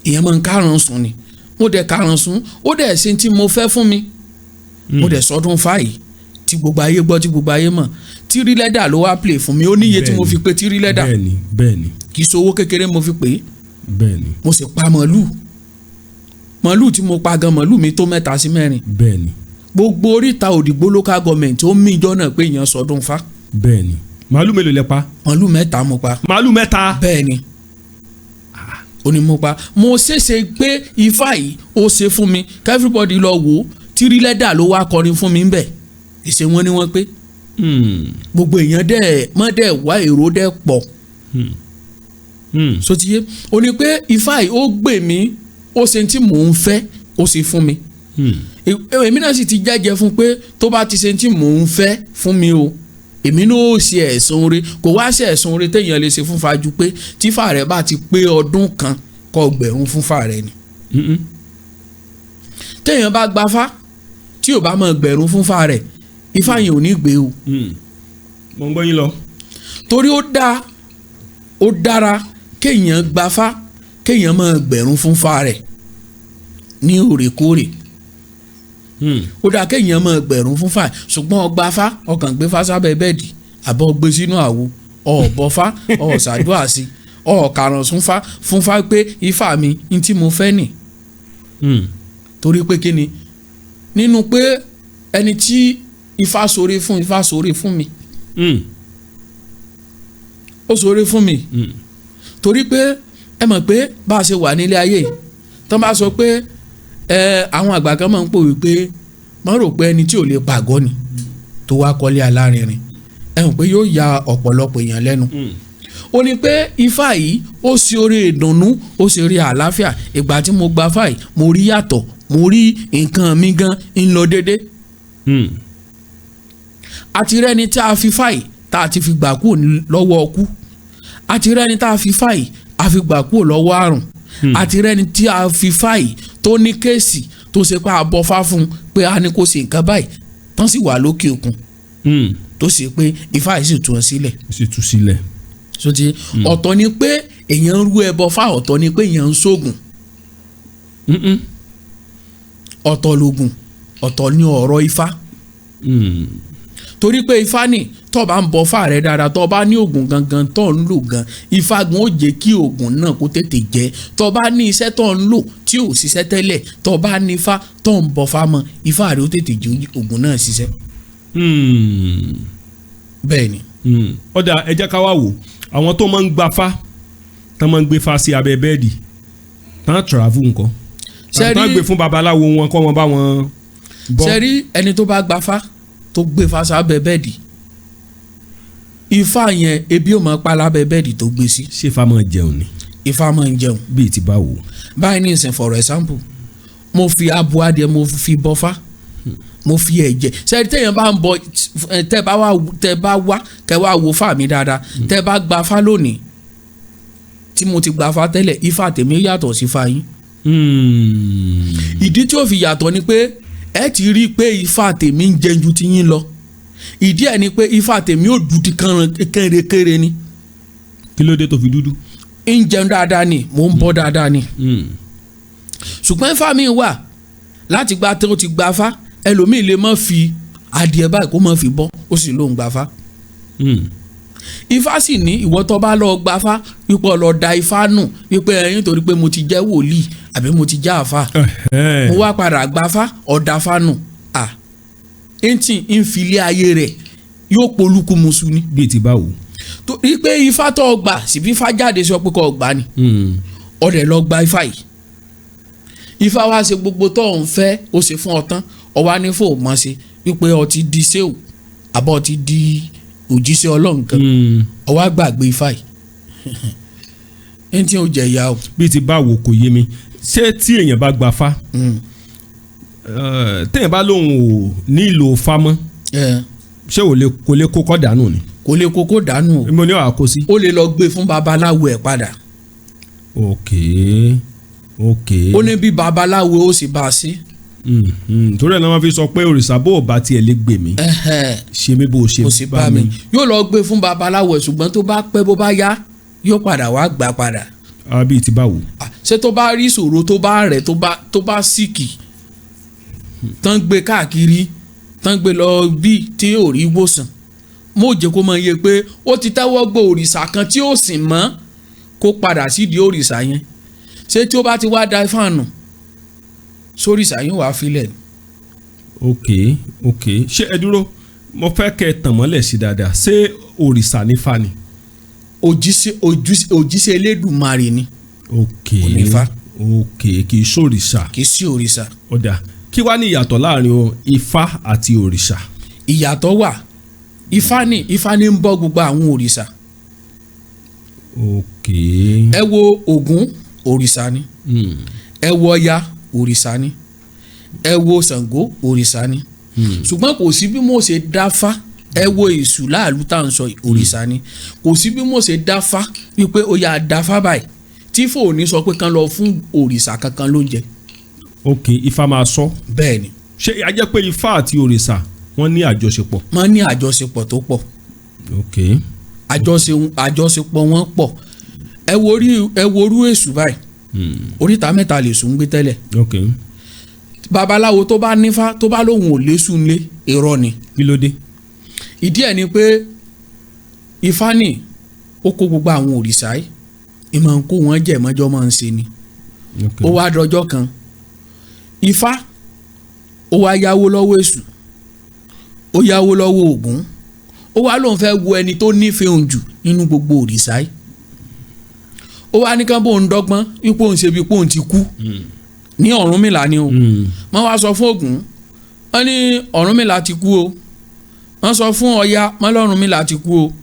Èèyàn máa ń káràn sun ni. Mo dẹ̀ káràn sun, ó dẹ̀ ṣe tí mo fẹ́ fún mi. Mo dẹ̀ sọdún fáyì tí gbogbo ayé gbọ́, tí gbogbo ayé mọ̀. Tírí lẹ́dà ló wá play fún mi. Ó níye tí mo fi pe tírí lẹ́dà. bẹ́ẹ̀ni bẹ́ẹ̀ni Kì í ṣe owó kékeré mo fi pè é. Mo sì pa màálù. Màálù tí mo pa gan, màálù mi tó mẹ́ta sí mẹ́rin. Gbogbo oríta Òdìgbò Local Government, ó mí ìjọ náà pé èèyàn sọdún fá. Bẹ́ẹ̀ni. Màálù mélòó lẹ pa? Màálù mẹ́ta mo pa. Màálù mẹ́ta? Bẹ́ẹ̀ ni, ó ní mo pa. Mo ṣèṣe pé ifá yìí ó ṣe fún mi, everybody lọ wò ó. Tírí lẹ́dà ló wá kọrin fún mi ńbẹ̀. Ìṣe wọn ni wọ́n pé gbogbo èèyàn dẹ̀ mọ́ dẹ̀ wá, èrò dẹ̀ pọ̀. Sotiye, ó ní pé ifá yìí ó gbè mí, ó ṣe tí mò ń fẹ́, ó ṣe fún mi. Èmi náà sì ti jẹ́jẹ́ fún pé tó bá ti ṣe tí mò ń fẹ́ fún mi o, èmi náà ó ṣe ẹ̀sùn oore. Kò wá ṣe ẹ̀sùn oore téèyàn lè ṣe fún fájú pé tífà rẹ̀ bá ti pé ọdún kan, kó gbẹ̀rún fún fà rẹ̀ ni. Téèyàn bá gbafá tí ò bá mọ gbẹ̀rún fún fà rẹ̀, ifá yẹn ò ní gbé o. Mo ń gbọ́ yín lọ. Torí ó dáa, ó dára kéèyàn gbafá, kéèyàn máa gbẹ̀rún fún fà rẹ̀ ní òrèkóòrè. Ó dáa kéèyàn máa gbẹ̀rún fún fà, ṣùgbọ́n ọgbafá, ọkàn gbé fá sábẹ́ bẹ́ẹ̀dì àbọ̀ gbé sínú àwo. Ọ̀bọ̀fá ọ̀ṣàdúrà sí, ọ̀kàrànsúnfá fúnfá pé ifá mi n tí mo fẹ́ nì. Torí pé kí ni nínú pé ẹni tí ifá ṣoore fún, ifá ṣoore fún mi, ó ṣoore fún mi. Torí pé ẹ mọ̀ pé bá a ṣe wà nílé ayé yìí, tán bá sọ pé ẹ àwọn àgbà kan máa ń pòwe pé wọ́n rò pé ẹni tí ò lè pàgọ́ ni tó wá kọ́lé alárinrin, ẹ mọ̀ pé yóò ya ọ̀pọ̀lọpọ̀ èèyàn lẹ́nu. Ó ní pé ifá yìí ó ṣe oore ìdùnnú, ó ṣe oore àlàáfíà. Ìgbà tí mo gba ifá yìí, mo rí yàtọ̀, mo rí nǹkan mi gan ń lọ dédé. Àti rẹ́ni tí a fi ifá yìí tá a ti fi gbà kúrò lọ́wọ́ ọkú, àti rẹ́ni tá a fi ifá yìí a fi gbà kúrò lọ́wọ́ àrùn, àti rẹ́ni tí a fi ifá yìí tó ní case tó ṣe pé a bọ́fá fún un pé a ní kó ṣe nǹkan báyìí, tán sì wà lókè òkun, tó ṣe pé ifá yìí sì tú wọn sílẹ̀. Sì tú sílẹ̀. So ti ọ̀tọ̀ ni pé èèyàn ń rú ẹbọ fá, ọ̀tọ̀ ni pé èèyàn ń ṣoògùn. Ọ̀tọ̀ lògùn, ọ̀tọ̀ ni ọ̀rọ̀ ifá. Torí pé ifá ní tó bá ń bọ fá rẹ dáadáa, tó bá ní oògùn gangan tó ń lò gan, ifá gan ó jẹ́ kí oògùn náà kó tètè jẹ́. Tó bá ní iṣẹ́ tó ń lò tí ò ṣiṣẹ́ tẹ́lẹ̀, tó bá ní ifá tó ń bọ fá mọ́, ifá rẹ ó tètè jẹ́ oògùn náà ṣiṣẹ́. Bẹ́ẹ̀ ni. Ọ̀dà, ẹ jẹ́ ká wá wò àwọn tó máa ń gba fá, tó máa ń gbé fá sí abẹ́ bẹ́ẹ̀dì, tán travel nǹkan, tán gbé fún babaláwo wọn kọ́ wọn bá wọn bọ́. Ṣe rí ẹni tó bá gba fá, tó gbé fá sábẹ́ bẹ́ẹ̀dì, ifá yẹn ebi ò máa pa lábẹ́ bẹ́ẹ̀dì tó gbé sí. Ṣé ifá máa jẹun ni? Ifá máa ń jẹun. Bíi ti báwo? Báyìí ní ìsìn, for example, mo fi abo adìẹ mo fi bọ́fá, mo fi ẹ̀jẹ̀ ṣe. Téèyàn bá ń bọ, tẹ́ bá wá, tẹ́ bá wá kẹ́ wá wo fá mi dáadáa, tẹ́ bá gba fá lónìí tí mo ti gba fá tẹ́lẹ̀, ifá tèmi yàtọ̀ sí fá yín. Ìdí tí ó fi yàtọ̀ ni pé ẹ ti rí i pé ifá tèmi ń jẹun ju ti yín lọ. Ìdí ẹ̀ ni pé ifá tèmi ò dúdú kéré ni. Kí ló dé tó fi dúdú? Ń jẹun dáadáa ni, mò ń bọ́ dáadáa ni. Ṣùgbọ́n ifá mi wà láti gba tó ti gba fá, ẹlòmíì lè má fi adìẹ báyìí kó má fi bọ́, ó sì lóun gba fá. Ifá sì ní ìwọ tó bá lọ gba fá, wípé lọ da ifá nù, wípé ẹyin torí pé mo ti jẹ́ wòlíì àbí mo ti jẹ́ àfà, mo wá padà gba fá, ọ̀dà fá nù, à ntì ń filé ayé rẹ̀ yóò polúkúmuṣu ni. Bíi ti báwo? Torí pé ifá tó gbà síbi, ifá jáde sọ pé kó gbà ni, ọ̀dẹ̀ lọ gba ifá yìí, ifá wá ṣe gbogbo tó ń fẹ́, ó ṣe fún ọ tán, ọwá ní fò mọ́ ṣe wípé ọ ti di sẹ́wù àbọ̀ ti di òjíṣẹ́ Ọlọ́run kan, ó wá gbàgbé ifá yìí, ẹni tí ó jẹ ìyá o. Bíi ti báwo? Kò yé mi. Ṣé tí èèyàn bá gba fá, téèyàn bá lóun ò nílò fá mọ́, ṣé ò lè kò lè kó kọ́ dànù ni? Kò lè kókó dànù o. Mo ní wàá kó sí. Ó lè lọ gbé fún babaláwo ẹ̀ padà. Ok. Ó ní bí babaláwo ó sì bá a sí. Torí ẹ̀ náà wọ́n fi sọ pé òrìṣà bó o bá tiẹ̀ lè gbè mí, ṣe mí bó o ṣe kò sí bá mi. Yóò lọ gbé fún babaláwo ẹ̀, ṣùgbọ́n tó bá pẹ́, bó bá yá, yóò padà wá gbà padà. Àbí ti báwo? Ah, ṣé tó bá rí ìṣòro, tó bá rẹ̀, tó bá sick, tán gbé káàkiri, tán gbé lọ bí tí ò rí wòsàn, mo jẹ́ kó mọ iye pé ó ti tẹ́wọ́ gbọ́ òrìṣà kan tí ó sìn mọ́, kó padà sídìí òrìṣà yẹn. Ṣé tí ó bá ti wá da ifá nù sóríṣà yẹn, wàá filẹ̀ ni? Ok, ṣé ẹ dúró, mo fẹ́ kẹ́ ẹ tàn mọ́lẹ̀ sí dáadáa. Ṣé òrìṣà ní fa ni? Òjíṣẹ́ Elédùmarè ni. Onífá. Ok, kì í ṣòrìṣà. Kì í sí òrìṣà. Ọ̀dà, kí wàá ní ìyàtọ̀ láàrin o ifá àti òrìṣà? Ìyàtọ̀ wà. Ifá ní, ifá ní ń bọ́ gbogbo àwọn òrìṣà. Ẹ wo Ògún, òrìṣà ni. Ẹ wo Ọya, òrìṣà ni. Ẹ wo Ṣàngó, òrìṣà ni. Ṣùgbọ́n kò sí bí mo ṣe dáfá. Ẹ wo Èṣù láàlú tá à ń sọ yìí, òrìṣà ni. Kò sí bí mo ṣe dáfá wípé ó yà dáfá báyìí tí fòní sọ pé kán lọ fún òrìṣà kankan lóúnjẹ. Ok, ifá máa sọ. Bẹ́ẹ̀ ni. Ṣé a jẹ́ pé ifá àti òrìṣà wọ́n ní àjọṣepọ̀? Wọ́n ní àjọṣepọ̀ tó pọ̀. Àjọṣepọ̀ wọn pọ̀. Ẹ wo orí, ẹ wo orú Èṣù báyìí, oríta mẹ́ta lè sùn gbé tẹ́lẹ̀. Babaláwo tó bá nífá tó bá lóun ò lésù ńlé, irọ́ ni. Kí ló dé? Ìdí ẹ̀ ni pé ifá ní Ó kó gbogbo àwọn òrìṣà yìí, ìmọ̀ ń kó wọn jẹ̀ mọ́jọ́ máa ń ṣe ni. Ó wá dọjọ́ kan, Ifá ó wá yáwó lọ́wọ́ Èṣù, ó yáwó lọ́wọ́ Ògún, ó wá lóun fẹ́ wo ẹni tó nífẹ̀ẹ́ òun jù nínú gbogbo òrìṣà yìí. Ó wá ní kán bóun dọ́gbọ́n wípé òun ṣe bí pé òun ti kú ní Ọ̀rúnmìlà ni o. Wọ́n wá sọ fún Ògún, wọ́n ní Ọ̀rúnmìlà ti kú o. Wọ́n sọ fún Ọya, wọ́n lọ́rúnmìlà ti kú o.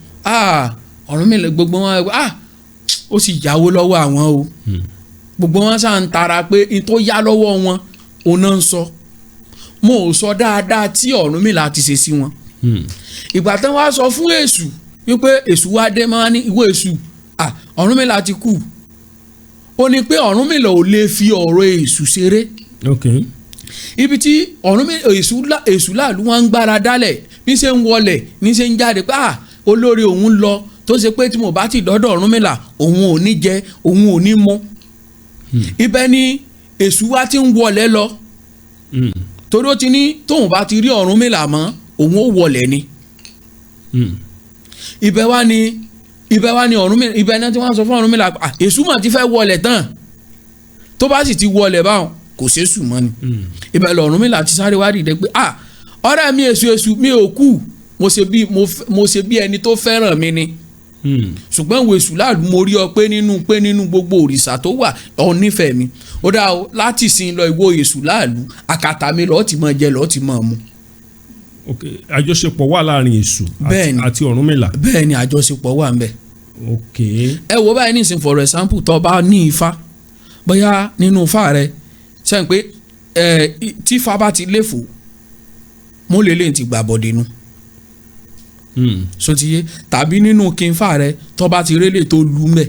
Ọ̀rúnmìlà, gbogbo wọn, ó sì yáwó lọ́wọ́ àwọn o. Gbogbo wọn sá ń tara pé n tó yá lọ́wọ́ wọn òun náà ń sọ. Mo ò sọ dáadáa tí Ọ̀rúnmìlà ti ṣe sí wọn. Ìgbà tán wá sọ fún Èṣù wípé Èṣù wá dé, máa ní ìwé Èṣù, Ọ̀rúnmìlà ti kú. Ó ní pé Ọ̀rúnmìlà ò lè fi ọ̀rọ̀ Èṣù ṣeré. Ibi tí Èṣù láàlú wọn ń gbára dálẹ̀, bí ṣe ń wọlẹ̀ ní ṣe ń jáde pé olórí òun lọ, tó ṣe pé tí mo bá ti dọ́dọ̀ Ọ̀rúnmìlà òun ò ní jẹ, òun ò ní mu. Ibẹ̀ ni Èṣù wa ti ń wọlẹ̀ lọ, torí ó ti ní tóun bá ti rí Ọ̀rúnmìlà mọ́ òun ó wọlẹ̀ ni. Ibẹ̀ wá ni Ọ̀rúnmìlà, ibẹ̀ náà tí wọ́n sọ fún Ọ̀rúnmìlà, Èṣù mà ti fẹ́ wọlẹ̀ tán, tó bá sì ti wọlẹ̀ báwọn kò ṣeéṣù mọ́ ni. Ibẹ̀ lọ Ọ̀rúnmìlà ti sáré wá dìde pé ọ̀rẹ́ mi Èṣù, Èṣù mi ò kú, mo ṣe bí ẹni tó fẹ́ràn mi ni. Ṣùgbọ́n wo Èṣù láàlú, mo rí ọ pé nínú gbogbo òrìṣà tó wà ọ nífẹ̀ẹ́ mi. Ó dá o, láti sin lọ ìwọ Èṣù láàlú, àkàtà mi lọ́ọ́ ti máa jẹ, lọ́ọ́ ti máa mu. Ok, àjọṣepọ̀ wà láàrin Èṣù àti Ọ̀rúnmìlà. Bẹ́ẹ̀ ni, àjọṣepọ̀ wà ńbẹ̀. Ok. Ẹ wo báyìí nísìnyí, for example, tó bá ní Ifá, bóyá nínú Ifá rẹ sẹ́yìn pé tí Ifá bá ti léfò, mo lè lè ti gbà bọ̀dé nu. Sotiye tàbí nínú kínfà rẹ, tó bá ti rélé tó lu mẹ́,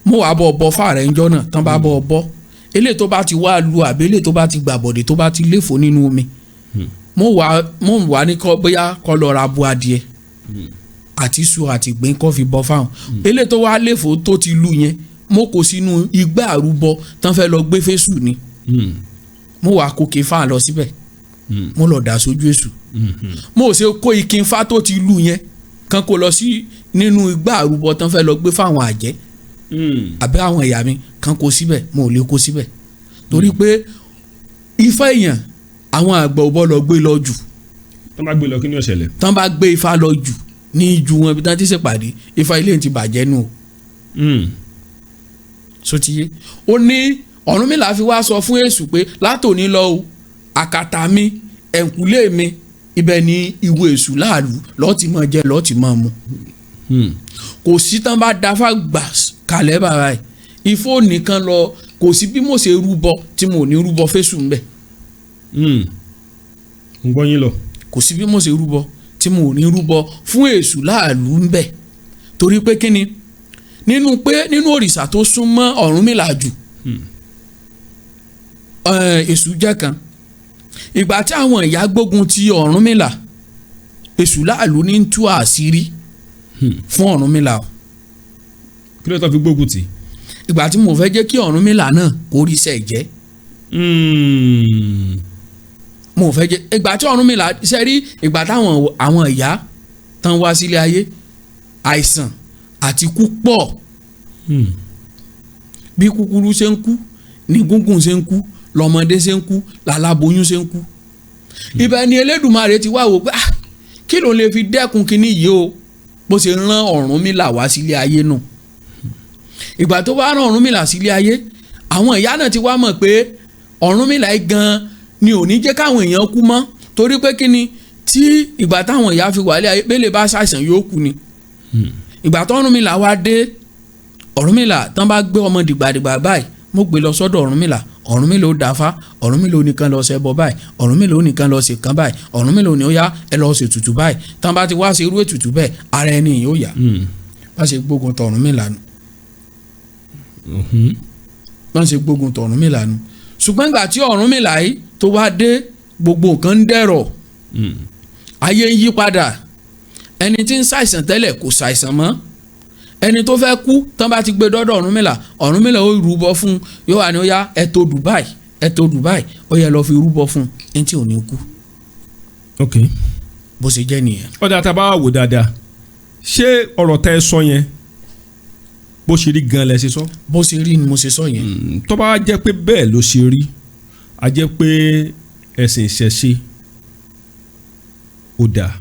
mo wà bọ̀ bọ̀ fà rẹ ńjọ́ náà tán bá bọ̀ bọ̀ eléyìí tó bá ti wá lu àbí eléyìí tó bá ti gbà bọ̀dé, tó bá ti léfò nínú omi, mo wà ní kọ́ bóyá kọ́ lọ ra bu adìẹ àti iṣu àti ìgbín kọ́ fi bọ́ fáwọn eléyìí tó wá léfò tó ti lu yẹn, mo kó sínú igbá àrúbọ tán fẹ́ lọ gbé fésù ni. Mo wà kó kínfà lọ síbẹ̀, mo lọ dà sójú Èṣù. Mo ṣe kó ìkínfà tó ti lu yẹn kan kó lọ sí nínú igbá àrúbọ tán fẹ́ lọ gbé fáwọn àjẹ́ àbí àwọn ìyá mi kan kó síbẹ̀, mo ò lè kó síbẹ̀ torí pé Ifá èèyàn àwọn àgbà ò bọ́ lọ gbé lọ jù. Tán bá gbé lọ, kí ni ó ṣẹlẹ̀? Tán bá gbé Ifá lọ jù ní ju wọn ibi tán ti ṣèpàdé, Ifá ilé ti bàjẹ́ nù o. Sotiye ó ní Ọ̀rúnmìlà fi wá sọ fún Èṣù pé látòní lọ o, àkàtà mi, ẹ̀ǹkùlé mi, ibẹ̀ ni ìwé Èṣù láàlú lọ́ọ́ ti máa jẹ, lọ́ọ́ ti máa mu. Kò sí tán bá dáfá gbà kalẹ̀ bàbá yìí, Ifó nìkan lọ, kò sí bí mo ṣe rúbọ tí mo ní rúbọ fésù ńbẹ. Ń gbọ́ yín lọ. Kò sí bí mo ṣe rúbọ tí mo ní rúbọ fún Èṣù láàlú ńbẹ, torí pé kíni nínú pé nínú òrìṣà tó súnmọ́ Ọ̀rúnmìlà jù, Èṣù jẹ́ kan. Ìgbà tí àwọn ìyá gbógun ti Ọ̀rúnmìlà, Èṣù láàlú ní tú àṣírí fún Ọ̀rúnmìlà o. Kí ló tó fi gbógun tì? Ìgbà tí mo fẹ́ jẹ́ kí Ọ̀rúnmìlà náà kó rí iṣẹ́ jẹ́. Mo fẹ́ jẹ́ ìgbà tí Ọ̀rúnmìlà ṣe rí, ìgbà táwọn àwọn ìyá tán wá sílé ayé, àìsàn àti kú pọ̀. Bí kúkúrú ṣe ń kú ní gúngùn ṣe ń kú, lọ́mọdé ṣe ń kú, làláboyún ṣe ń kú. Ibẹ̀ ni Elédùmarè ti wá wò pé kí ló lè fi dẹ́kun kinní yìí o, bó ṣe rán Ọ̀rúnmìlà wá sílé ayé nù. Ìgbà tó wá rán Ọ̀rúnmìlà sílé ayé, àwọn ìyá náà ti wá mọ̀ pé Ọ̀rúnmìlà yìí gan ni ò ní jẹ́ káwọn èèyàn kú mọ́, torí pé kíni tí ìgbà táwọn ìyá fi wà lé ayé, bẹ́lẹ̀ bá ṣàìsàn yóò kú ni. Ìgbà tó Ọ̀rúnmìlà wá dé, Ọ̀rúnmìlà tán bá gbé ọmọ dìgbàdìgbà báyìí, mo gbé lọ sọ́dọ̀ Ọ̀rúnmìlà, Ọ̀rúnmìlà ó dáfá, Ọ̀rúnmìlà ó nìkan lọ ṣẹbọ báyìí, Ọ̀rúnmìlà ó nìkan lọ ṣe kan báyìí, Ọ̀rúnmìlà ó ní ó yá ẹ lọ ṣe ètùtù báyìí. Tán bá ti wá ṣe irú ètùtù bẹ́ẹ̀, ara ẹni yóò yá. Bá ṣe gbógun tọ Ọ̀rúnmìlà nù. Bá ṣe gbógun tọ Ọ̀rúnmìlà nù. Ṣùgbọ́n ìgbà tí Ọ̀rúnmìlà yìí tó wá dé, gbogbo nǹkan ń dẹ̀rọ̀, ayé ń yí padà. Ẹni tí ń ṣàìsàn tẹ́lẹ̀ kò ṣàìsàn mọ́. Ẹni tó fẹ́ kú tán bá ti gbé dọ́dọ̀ Ọ̀rúnmìlà, Ọ̀rúnmìlà ó rúbọ fún un, yóò wà ní ó yá ẹ tó Dubai, ẹ tó Dubai, ó yẹ lọ fi rúbọ fún un, ẹni tí ò ní kú. Ok. Bó ṣe jẹ́ nìyẹn. Ọ̀dà tá a bá wò dáadáa, Ṣé ọ̀rọ̀ tẹ́ ẹ sọ yẹn, bó ṣe rí gan lẹ ṣe sọ? Bó ṣe rí ni mo ṣe sọ yẹn. Tó bá jẹ́ pé bẹ́ẹ̀ ló ṣe rí, a jẹ́ pé ẹ̀sìn ìṣẹ̀ṣe ó dáa.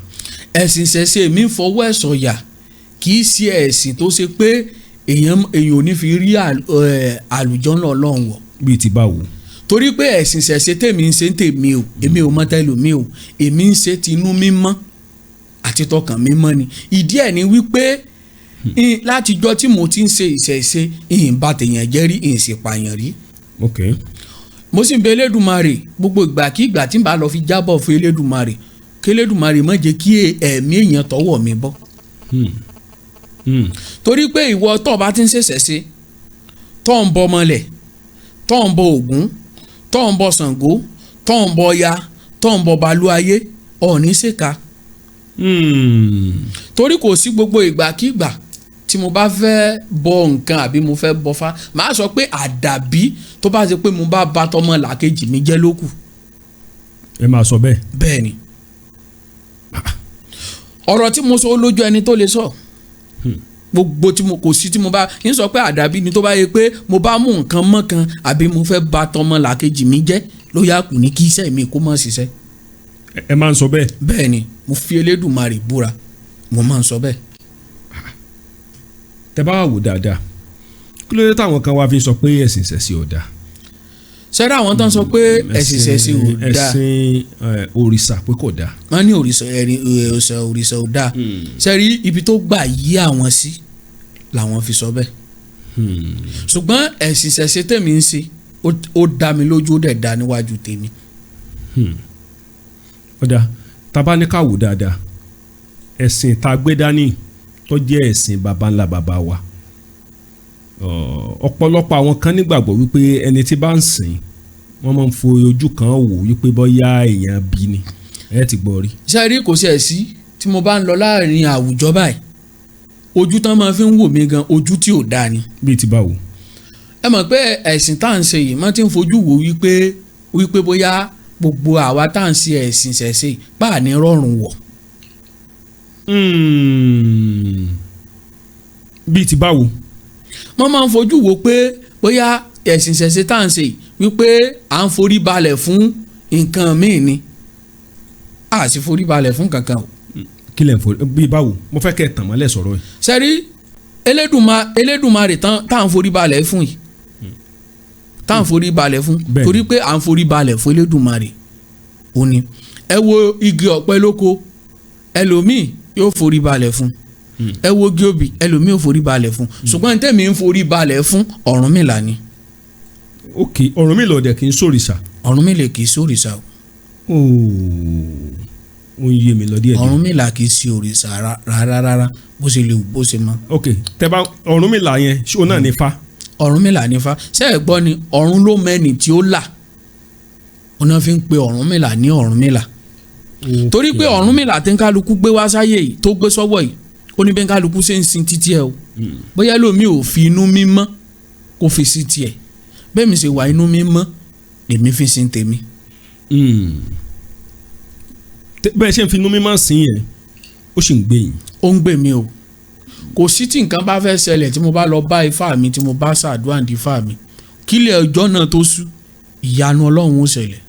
Ẹ̀sìn ìṣẹ̀ṣe mi ń fọwọ́ ẹ̀ sọ̀yà, kì í ṣe ẹ̀sìn tó ṣe pé èèyàn ò ní fi rí àlùjànnà Ọlọ́run wọ̀. Bíi ti báwo? Torí pé ẹ̀sìn ìṣẹ̀ṣe tèmi ń ṣe ń tèmi o, èmi ò mọ tẹlòmí o, èmi ń ṣe tinú mímọ́ àti tọkàn mímọ́ ni. Ìdí ẹ̀ ni wípé látijọ́ tí mo ti ń ṣe ìṣẹ̀ṣe, ìhìn bá tèèyàn jẹ́ rí, ìhìn sì pààyàn rí. Mo sì ń bẹ Elédùmarè gbogbo ìgbà kí ìgbà tí n bá lọ fi jábọ̀ fún Elédùmarè, kí Elédùmarè má jẹ́ kí ẹ̀mí èèyàn tọwọ́ mi bọ́. Torí pé ìwọ tó bá ti ń ṣẹ̀ṣẹ̀ ṣe, tó ń bọ ọmọlẹ̀, tó ń bọ Ògún, tó ń bọ Ṣàngó, tó ń bọ Ọya, tó ń bọ Balúayé, ọ̀ọ́ni ṣèkà. Torí kò sí gbogbo ìgbàkígbà tí mo bá fẹ́ bọ nǹkan àbí mo fẹ́ bọ fá, màá sọ pé àdàbí tó bá ṣe pé mo bá ba tọmọ làkejì mi jẹ́ lókù. Ẹ máa sọ bẹ́ẹ̀? Bẹ́ẹ̀ ni. Ọ̀rọ̀ tí mo sọ, ó lójú ẹni tó lè sọ. Gbogbo tí mo kò sí tí mo bá ń sọ pé àdàbí ni tó bá yẹ pé mo bá mú nǹkan mọ́ kan àbí mo fẹ́ ba tọmọ làkejì mi jẹ́ ló yà kù ní kí iṣẹ́ mi kó má ṣiṣẹ́. Ẹ máa ń sọ bẹ́ẹ̀? Bẹ́ẹ̀ ni, mo fi Elédùmarè búra, mo máa ń sọ bẹ́ẹ̀. Tẹ bá wà wò dáadáa, kí ló dé táwọn kan wá fi sọ pé ẹ̀sìn ìṣẹ̀ṣe ò dáa? Sẹ́dá àwọn tán sọ pé ẹ̀sìn ìṣẹ̀ṣe ò dáa? Ẹ̀sìn òrìṣà pé kò dáa. Wọ́n ní òrìṣà, ẹ̀rìn òrìṣà ò dáa. Sẹ́rí ibi tó gbà yí àwọn sí làwọn fi sọ bẹ́ẹ̀, ṣùgbọ́n ẹ̀sìn ìṣẹ̀ṣe tèmi ń ṣe, ó dá mi lójú, ó dẹ̀ dá níwájú tèmi. Ó dáa, tá bá ní ká wò dáadáa, ẹ̀sìn tá a gbé dání tó jẹ́ ẹ̀sìn baba ńlá baba wa, ọ̀pọ̀lọpọ̀ àwọn kan nígbàgbọ́ wípé ẹni tí bá ń sìn, wọ́n máa ń fo ojú kan wò wípé bóyá èèyàn bí ni. Ẹ ti gbọ́ rí? Sẹ́rí, kò sí ẹ̀sí tí mo bá ń lọ láàrin àwùjọ báyìí, ojú tán máa fi ń wò mí gan, ojú tí ò dáa ni. Bíi ti báwo? Ẹ mọ̀ pé ẹ̀sìn tá à ń ṣe yìí, wọ́n ti ń fojú wò wípé bóyá gbogbo àwa tá à ń ṣe ẹ̀sìn ṣẹ̀ṣe bá ní rọrùn wọ̀. Bíi ti báwo? Wọ́n máa ń fojú wò pé bóyá ẹ̀sìn ṣẹ̀ṣe tá à ń ṣe yìí, wípé à ń forí balẹ̀ fún nǹkan míì ni. A sì forí balẹ̀ fún kankan o. Kí lẹ̀ ń forí bíi báwo? Mo fẹ́ kẹ́ ẹ̀ tàn mọ́lẹ̀ sọ̀rọ̀ yìí. Sẹ́rí, Elédùmarè tán tá à ń forí balẹ̀ fún yìí, tá à ń forí balẹ̀ fún, torí pé à ń forí balẹ̀ fún Elédùmarè ó ní. Ẹ wo igi ọ̀pẹ lóko, ẹlòmíì yóò forí balẹ̀ fún. Ẹ wo igi obì, ẹlòmíì yóò forí balẹ̀ fún. Ṣùgbọ́n tẹ̀mí ń forí balẹ̀ fún, Ọ̀rúnmìlà ni. Ok, Ọ̀rúnmìlà ọ̀dẹ̀ kì í sòrìṣà? Ọ̀rúnmìlà kì í sòrìṣà o. Ó ń yé mi lọ díẹ̀ díẹ̀. Ọ̀rúnmìlà kì í ṣe òrìṣà rárá rárá, bó ṣe lè wù bó ṣe mọ. Ok, tẹ bá Ọ̀rúnmìlà yẹn, ṣé òun náà ní fa? Ọ̀rúnmìlà nífa. Ṣé ẹ gbọ́ ni, ọ̀run ló mẹ́ni tí ó là, ọ̀nà fi ń pe Ọ̀rúnmìlà ní Ọ̀rúnmìlà, torí pé Ọ̀rúnmìlà tí ń kálukú gbé wá sáyé yìí, tó gbé sọ́wọ́ yìí, ó ní bí ń kálukú ṣe ń sin títí ẹ o. Bóyá lómi ò fi inú mímọ́ kó fi sí tiẹ̀, bẹ́ẹ̀ mi ṣe wà, inú mímọ́ lèmi fi sin tèmi. Bẹ́ẹ̀ ṣe ń fi inú mímọ́ sìn yẹn, ó sì ń gbé yín? Ó ń gbè mí o. Kò sí tí nǹkan bá fẹ́ ṣẹlẹ̀, tí mo bá lọ bá ifá mi, tí mo bá ṣàdúrà ní ifá mi, kílẹ̀ ọjọ́ náà tó ṣú, ìyanu Ọlọ́run ó ṣẹlẹ̀.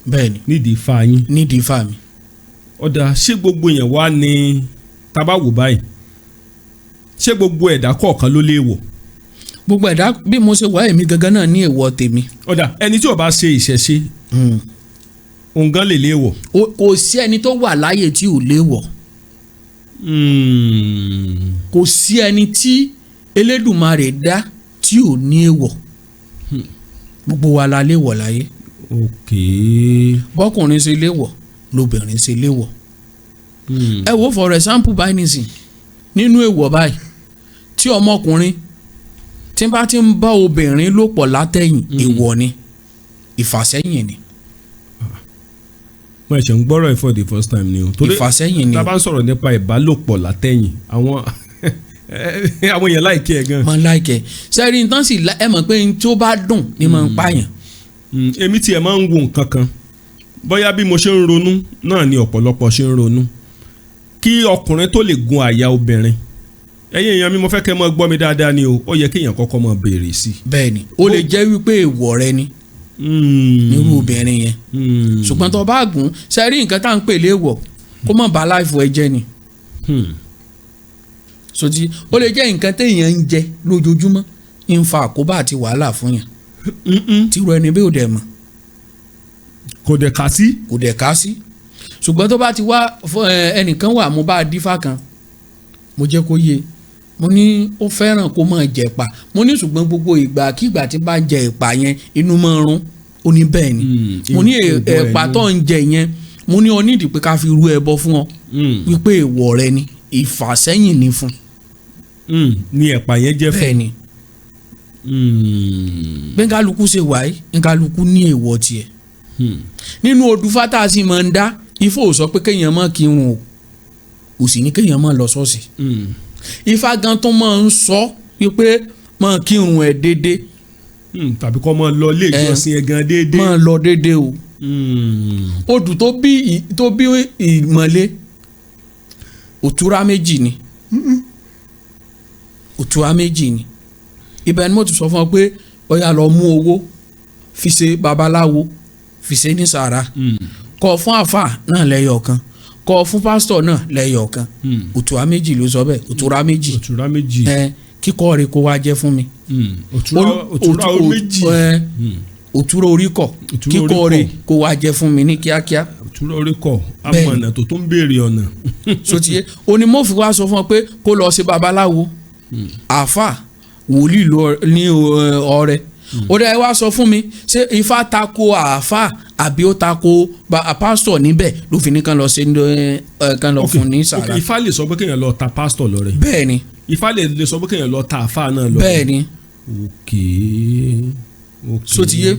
Bẹ́ẹ̀ ni. Nídìí ifá yín? Nídìí ifá mi. Ó dáa, ṣé gbogbo yẹn wá ní tá bá wò báyìí, ṣé gbogbo ẹ̀dá kọ̀ọ̀kan ló léèwọ̀? Gbogbo ẹ̀dá, bí mo ṣe wà, èmi gangan náà ní èèwọ̀ tèmi. Ó dáa, ẹni tí ò bá ṣe ìṣẹ̀ṣe, òun gan lè léèwọ̀? Kò sí ẹni tó wà láyé tí ò léèwọ̀. Kò sí ẹni tí Elédùmarè dá tí ò ní èèwọ̀. Gbogbo wa la léèwọ̀ láyé. Bọ́kùnrin ṣe léèwọ̀ lobìnrin ṣe léèwọ̀. Ẹ wo, for example báyìí nìsín, nínú èèwọ̀ báyìí, tí ọmọkùnrin tí bá ti ń bá obìnrin lò pọ̀ látẹ̀yìn, èèwọ̀ ni, ìfàsẹ́yìn ni. Mo ẹ̀ṣẹ̀ ń gbọ́rọ̀ ẹ̀ for the first time ni o. Torí Ìfàsẹ́yìn ni tá a o. bá ń sọ̀rọ̀ nípa ìbálòpọ̀ látẹ̀yìn, àwọn èèyàn like ẹ̀ gan. Mọ like ẹ̀. Sẹ́rí nǹkan sì, ẹ mọ̀ pé n tó bá dùn ni mo ń pààyàn. Èmi tiẹ̀ máa ń wo nǹkan kan, bóyá bí mo ṣe ń ronú náà ni ọ̀pọ̀lọpọ̀ ṣe ń ronú. Kí ọkùnrin tó lè gun àyà obìnrin, ẹ̀yin èèyàn mi, mo fẹ́ kẹ́ mọ́ gbọ́ mi dáadáa ni o, ó yẹ kéèyàn kọ́kọ́ mọ́ béèrè sí i. Bẹ́ẹ̀ ni, ó lè jẹ́ wípé èèwọ̀ rẹ ni nírú obìnrin yẹn, ṣùgbọ́n tó bá gùn ṣe rí nǹkan tá à ń pè léèwọ̀, kó má ba life ẹ jẹ́ ni. Sotí ó lè jẹ́ nǹkan téèyàn ń jẹ lójoojúmọ́ ń fa àkóbá àti wàhálà fún yàn, tírú ẹni bí ò dẹ̀ mọ̀. Kò dẹ̀ kà sí. Kò dẹ̀ ká sí, ṣùgbọ́n tó bá ti wá ẹnìkan wà, mo bá a dífá kan, mo jẹ́ kó yé, mo ní ó fẹ́ràn kó máa jẹ ẹ̀pà. Mo ní ṣùgbọ́n gbogbo ìgbà kígbà tí bá ń jẹ ẹ̀pà yẹn, inú máa ń rún. Ó ní bẹ́ẹ̀ ni. Mo ní Èèwọ̀ ẹ̀pà ẹ̀ tó ń jẹ yẹn, mo ní ọ nídìí pé ká fi rú ẹbọ fún ọ, wípé èèwọ̀ rẹ ni, ìfàsẹ́yìn ni fún. Ni ẹ̀pà yẹn jẹ́ fún. Bẹ́ẹ̀ ni. Bí nkálukú ṣe wáyé, nkálukú ní èèwọ̀ tiẹ̀. Nínú odù fátà sì máa ń dá, Ifá ò sọ pé kéèyàn má kírun o, kò sì ní kéèyàn má lọ ṣọ́ọ̀ṣì. Ifá gan tó máa ń sọ wípé máa kírun ẹ̀ déédéé. Tàbí kọ́ máa lọ ilé ìjọsìn ẹ̀ gan déédéé. Máa lọ déédéé o. Odù tó bí ìmọ̀le, òtúrá méjì ni, òtúrá méjì ni. Ibẹ̀ ni mo ti sọ fún ọ pé ó yá, lọ mú owó fi ṣe babaláwo, fi ṣe ní sàrà, kọ fún àfà náà lẹ́yọ̀ kan, kọ fún pásítọ̀ náà lẹ́yọ̀ kan. Òtúrá méjì ló sọ bẹ́ẹ̀, òtúrá méjì. Òtúrá méjì. Ẹ kíkọ́ rẹ̀ kó wá jẹ́ fún mi. Òtúrá òtúrá méjì. Ẹ òtúrá orí kọ̀. Òtúrá kíkọ́ orí rẹ̀ kọ̀. Kó wá jẹ́ fún mi ní kíákíá. Òtúrá orí kọ̀. Bẹ́ẹ̀ni. Amọ̀nà tó tún béèrè ọ̀nà. Sotiye onímọ̀fì wa sọ fún ọ pé kó lọ ṣe babaláwo, àáfà, wòlíì ní ọrẹ. Ó dẹ́ wá sọ fún mi, ṣé Ifá tako àáfà àbí ó tako pásítọ̀ níbẹ̀ ló fi ní kán lọ ṣe kán lọ fún ní sàrà? Ifá lè sọ pé kéèyàn lọ ta pásítọ̀ lọ́rẹ? Bẹ́ẹ̀ ni. Ifá lè sọ pé kéèyàn lọ ta àfáà náà lọ́rẹ? Bẹ́ẹ̀ ni. Ok. Sotiye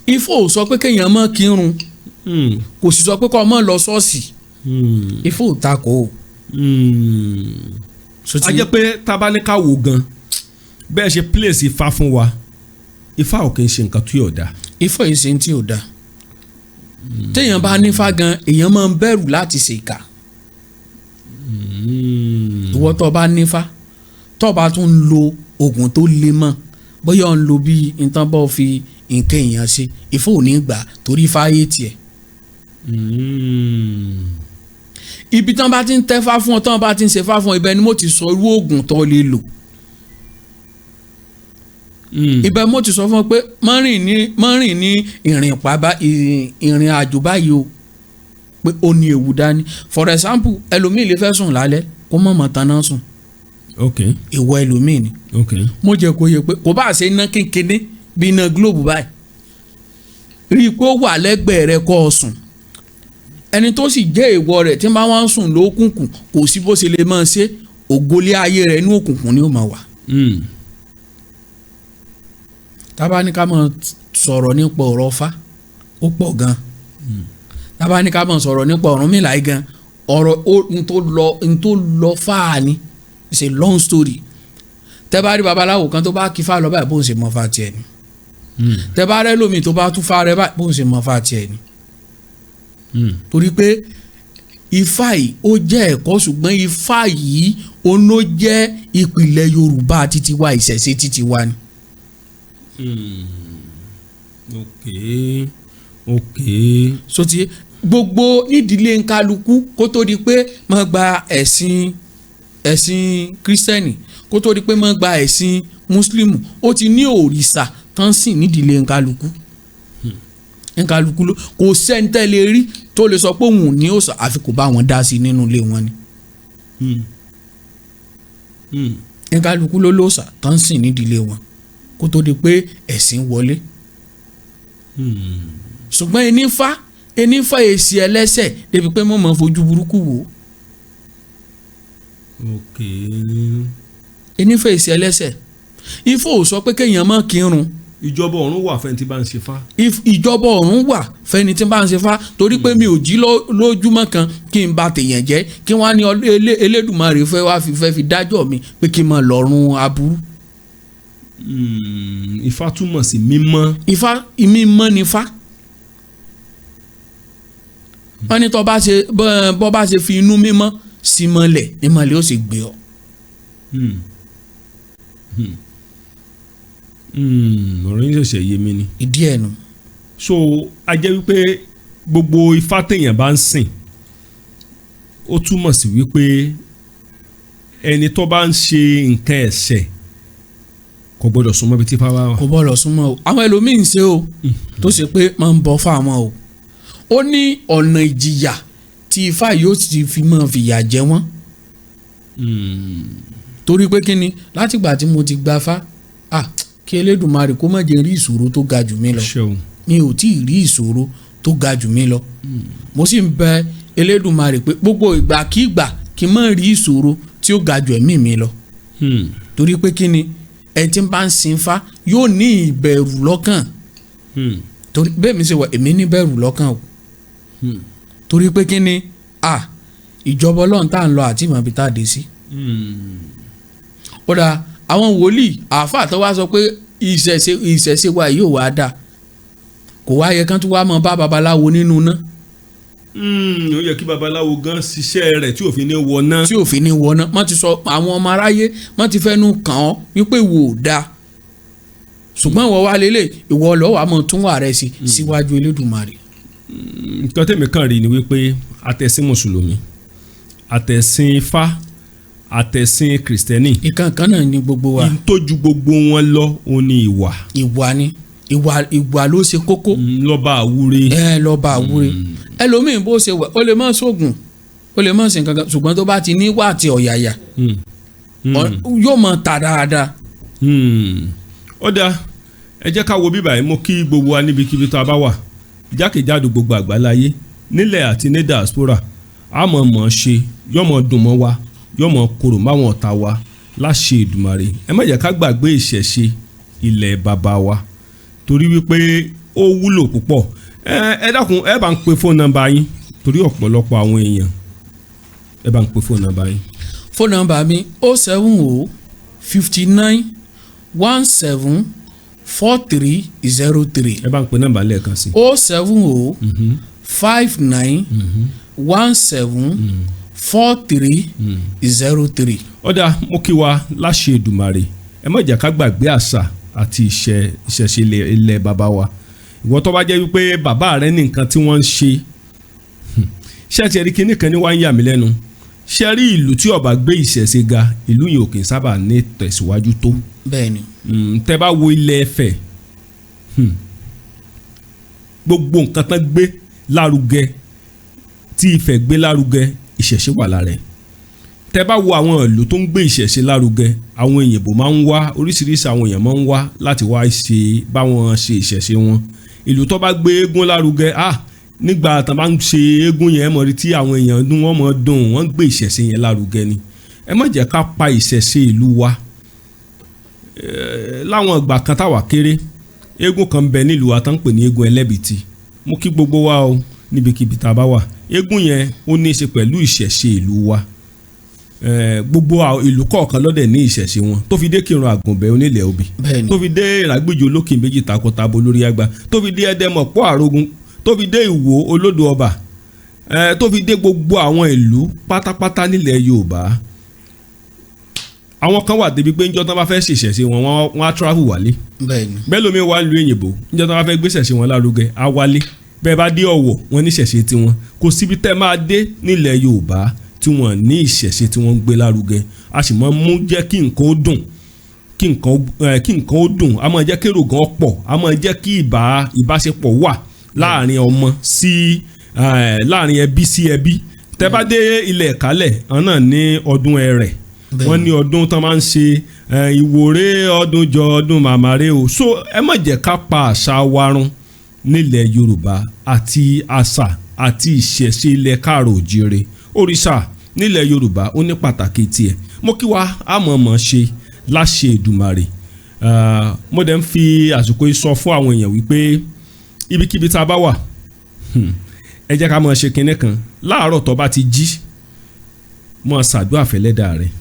Ifá ò sọ pé kéèyàn má kírun, kò sì sọ pé kó má lọ ṣọ́ọ̀ṣì. Ifá ò tako o. A Sotiye jẹ́ pé tábánikà wò gan bẹ́ẹ̀ ṣe place Ifá fún wa, Ifá ò kì í ṣe nǹkan tí yóò dáa. Ifá yìí ṣe ń tí ò da. Téèyàn bá nífá gan, èèyàn máa ń bẹ̀rù láti ṣèkà. Ìwọ tó bá nífá, tó bá tún ń lo oògùn tó le mọ́, bóyá ò ń lo bí nǹkan bọ́ fi nǹkan èèyàn ṣe, Ifá ò ní gbà torí Ifá yé tiẹ̀. Ibi tán bá ti ń tẹ́fá fún ọ, tán bá ti ń ṣe fá fún ọ, ibẹ̀ ni mo ti sọ irú oògùn tó lè lò. Ibẹ̀ mo ti sọ fún ọ pé má rìn ní ìrìn pa ìrìn àjò báyìí o, pé ó ní ewu dání. For example, ẹlòmíì lè fẹ́ sùn lálẹ́ kó mọ̀ mọ̀ tán náà sùn. Ìwọ ẹlòmíì ni. Mo jẹ́ kó yẹ pé kò bá ṣe iná kékeré bí iná globe báyìí, rí i pé ó wà lẹ́gbẹ̀ẹ́ rẹ kó o sùn. Ẹni tó sì jẹ́ ìwọ rẹ̀ tí máa wá ń sùn lókùnkùn, kò sí bó ṣe lè máa ṣe, ògolé ayé rẹ̀ inú òkùnkùn ni ó máa wà. Tábà ní ká máa sọ̀rọ̀ nípa ọ̀rọ̀ Ifá, ó pọ̀ gan. Tábà ní ká máa sọ̀rọ̀ nípa Ọ̀rúnmìlà yìí gan, ọ̀rọ̀ ó n tó lọ fáà ni. It's a long story. Tẹ́ bá rí babaláwo kan tó bá kí fá lọ báyìí, bóun ṣe mọ fá tiẹ̀ ni. Tẹ́ bá rẹ́ lómi tó bá tún fá rẹ báyìí, bóun ṣe mọ fá tiẹ̀ ni. Torí pé Ifá yìí, ó jẹ́ ẹ̀kọ́, ṣùgbọ́n Ifá yìí, òun ló jẹ́ ìpìlẹ̀ Yorùbá títí wa, ìṣẹ̀ṣe títí wa ni. Ok. So ti gbogbo nídìílé nkálukú, kó tó di pé máa gba ẹ̀sìn kírísítẹ́nì, kó tó di pé máa gba ẹ̀sìn mùsùlùmù, ó ti ní òrìṣà tán sìn nídìílé nkálukú. Nkálukú ló kò sẹ́ni tẹ́ lè rí tó lè sọ pé òun ò ní òòṣà, àfi kò bá wọn dá sí nínú ilé wọn ni. Nkálukú ló lóòṣà tán sìn nídìílé wọn kó tó di pé ẹ̀sìn wọlé. Ṣùgbọ́n enífá èsì ẹlẹ́sẹ̀ débi pé mo máa fojú burúkú wò ó. Enífá èsì ẹlẹ́sẹ̀. Ifá ò sọ pé kéèyàn má kírun. Ìjọba ọ̀run wà fẹ́ni tí bá ń ṣe fá. Ìjọba ọ̀run wà fẹ́ni tí bá ń ṣe fá, torí pé mi ò jí lójúmọ́ kan kí n ba tèèyàn jẹ́, kí wọ́n á ní Elédùmarè fẹ́ wá fi fẹ́ fi dájọ́ mi pé kí n máa lọ́rùn aburú. Ifá túmọ̀ sí mímọ́. Ifá, mímọ́ ni fá. Wọ́n ní tó bá ṣe bọ́ bá ṣe fi inú mímọ́ Sí mọ́lẹ̀ ní mọ́lẹ̀ ó sì gbé ọ. Ọ̀rọ̀ yín ṣẹ̀ṣẹ̀ yé mi ni. Ìdí ẹ̀ nu. So a jẹ́ wípé gbogbo ifá téèyàn bá ń sìn, ó túmọ̀ sí wípé ẹni tó bá ń ṣe nǹkan ẹ̀ṣẹ̀ kò gbọ́dọ̀ súnmọ́ ibi tí ifá bá wà. Kò bọ́ọ̀lọ̀ súnmọ́ o. Àwọn ẹlòmíín ń ṣe o, tó ṣe pé máa ń bọ́ fáwọn o. Ó ní ọ̀nà ìjìyà tí ifá yóò ti fi máa fìyà jẹ wọ́n, torí pé kí ni, látìgbà tí mo ti gba fá, ah, kí Elédùmarè kó má jẹ́ rí ìṣòro tó ga jù mí lọ. Ṣeun. Mi ò tí ì rí ìṣòro tó ga jù mí lọ. Mo sì ń bẹ Elédùmarè pé gbogbo ìgbàkígbà kí n má rí ìṣòro tí ó ga jù ẹ̀mí mi lọ, torí pé kí ni, ẹni tí ń bá ń sin Ifá yóò ní ìbẹ̀rù lọ́kàn, torí bẹ́ẹ̀ mi ṣe wà, èmi ní bẹ̀rù lọ́kàn o, torí pé kí ni, à ìjọba Ọlọ́run tá à ń lọ àti ìmọ̀ ibi tá a dé sí. Ó dáa, àwọn wòlíì àáfàá tó wá sọ pé ìṣẹ̀ṣe wa yóò wá dáa, kò wá yẹ kán tó wá mọ bá babaláwo nínú ná. Ó yẹ kí babaláwo gan ṣiṣẹ́ rẹ̀ tí òfin ní wọ náà. Tí òfin ní wọná. Wọ́n ti sọ àwọn ọmọ aráyé, wọ́n ti fẹ́nu kàn ọ́ wípé ìwò ò dáa, ṣùgbọ́n ìwọ wá lélẹ̀, ìwọ lọ́wọ́ àmọ́ tún wà rẹ̀ sí síwájú Elédùmarè. Nǹkan tèmi kàn rí ni wípé àtẹ̀sìn mùsùlùmí, àtẹ̀sìn ifá, àtẹ̀sìn kìrìsìtẹ́nì, Ìkan kan náà ni gbogbo wa. N tó ju gbogbo wọn lọ, òun ni ìwà. Ìwà ni ìwà, ìwà ló ṣe kókó. Lọ́ba àwúre. Ẹ lọ́ba àwúre. Ẹlòmíín bó ṣe wẹ̀, ó lè má sóògùn, ó lè má ṣe nǹkan kan, ṣùgbọ́n tó bá ti ní wà àti ọ̀yàyà, yóò mọ̀ ta dáadáa. Ó dáa, ẹ jẹ́ ká wo bíbà yìí. Mo kí gbogbo wa níbikíbi tó a bá wà jákèjádò gbogbo àgbáláyé, nílẹ̀ àti ní diaspora. A mọ̀ mọ̀ ṣe, yóò mọ̀ dùn mọ́ wa, yóò mọ̀ korò máwọn ọ̀tá wa láṣẹ Èdùmàrè. Ẹ má jẹ́ ká gbàgbé ìṣẹ̀ṣe ilẹ̀ bàbá wa, torí wípé ó wúlò púpọ̀. Ẹ dákun, ẹ bá ń pe fóònù nọ́mbà yín, torí ọ̀pọ̀lọpọ̀ àwọn èèyàn. Ẹ bá ń pe fóònù nọ́mbà yín. Fóònù nọ́mbà mi, 07059174303. Ẹ bá ń pe nọ́mbà lẹ́ẹ̀kan sí. 07059174303. Ó dáa, mo kí wa láṣẹ Èdùmàrè. Ẹ má jẹ́ ká gbàgbé àṣà àti ìṣẹ̀ṣe ilẹ̀ bàbá wa. Ìwọ tó bá jẹ́ wípé bàbá rẹ ní nǹkan tí wọ́n ń ṣe, ṣé ti rí kinní kan ní wá ń yà mí lẹ́nu? Ṣé rí ìlú tí ó bá gbé ìṣẹ̀ṣe ga, ìlú yìí ò kì í sábà ní tẹ̀síwájú tó. Bẹ́ẹ̀ni. Tẹ́ bá wo ilẹ̀ Ifẹ̀, gbogbo nǹkan tán gbé lárugẹ, tí Ifẹ̀ gbé lárugẹ, ìṣẹ̀ṣe wà lára ẹ̀. Tẹ́ bá wo àwọn ìlú tó ń gbé ìṣẹ̀ṣe lárugẹ, àwọn èyìnbó máa ń wá, oríṣiríṣi àwọn èèyàn máa ń wá láti wá ṣe báwọn ṣe ìṣẹ̀ṣe wọn. Ìlú tó bá gbé eégún lárugẹ, ah, nígbà tán bá ń ṣe eégún yẹn, mọ̀ rí tí àwọn èèyàn dún, wọ́n mọ̀ dùn, wọ́n ń gbé ìṣẹ̀ṣe yẹn lárugẹ ni. Ẹ má jẹ́ ká pa ìṣẹ̀ṣe ìlú wa. Láwọn ìgbà kan táwa kéré, eégún kan ń bẹ nílùú wa tán ń pè ní eégún ẹlẹ́bìtì. Mo kí gbogbo wa o níbikíbi tá a bá wà. Eégún yẹn, ó ní í ṣe pẹ̀lú ìṣẹ̀ṣe ìlú wa. Gbogbo ìlú kọ̀ọ̀kan lọ́dẹ̀ ní ìṣẹ̀ṣe wọn, tó fi dé Kírun Àgùnbẹ́ onílẹ̀ obì, tó fi dé Ìràgbìjì olókè méjì takọtabo lórí àgbà, tó fi dé Ẹdẹmọ̀pọ̀ àrògùn, tó fi dé Ìwó olódò ọba, tó fi dé gbogbo àwọn ìlú pátápátá nílẹ̀ Yorùbá. Àwọn kan wà débi pé níjọ́ tán bá fẹ́ ṣèṣẹ̀ṣe wọn, wọ́n á travel wálé. Bẹ́ẹ̀ lómi wà nílùú òyìnbó, níjọ́ tán bá fẹ́ gbéṣẹ̀ṣe wọn lárugẹ, á wálé. Bẹ́ẹ̀ bá dé Ọ̀wọ̀, wọ́n ní ìṣẹ̀ṣe tiwọn. Kò síbi tẹ́ máa dé nílẹ̀ Yorùbá tí wọ́n ní ìṣẹ̀ṣe tí wọ́n ń gbé lárugẹ. A sì máa ń mú jẹ́ kí nǹkan ó dùn, kí nǹkan ó dùn, a máa jẹ́ kí èrò gan pọ̀, a máa jẹ́ kí ìbáṣepọ̀ wà láàrin ọmọ sí láàrin ẹbí sí ẹbí. Tẹ́ bá dé ilẹ̀ Ìkálẹ̀, àwọn náà ní ọdún Ẹrẹ̀. Wọ́n ní ọdún tán máa ń ṣe, ìwòrè ọdún jọ ọdún màmáré o. So ẹ má jẹ́ ká pa àṣà wa run nílẹ̀ Yorùbá, àti àṣà àti ìṣẹ̀ṣe ilẹ̀ káàrọ̀ òjíire. Òrìṣà nílẹ̀ Yorùbá, ó ní pàtàkì tiẹ̀. Mo kí wa, àmọ̀mọ̀ ṣe láṣẹ Èdùmàrè. Mo dẹ̀ ń fi àsìkò yìí sọ fún àwọn èèyàn wípé ibikíbi tá a bá wà, ẹ jẹ́ ká máa ṣe kinní kan. Láàárọ̀ tó bá ti jí, máa ṣàdúrà fẹ́lẹ́dàá rẹ̀,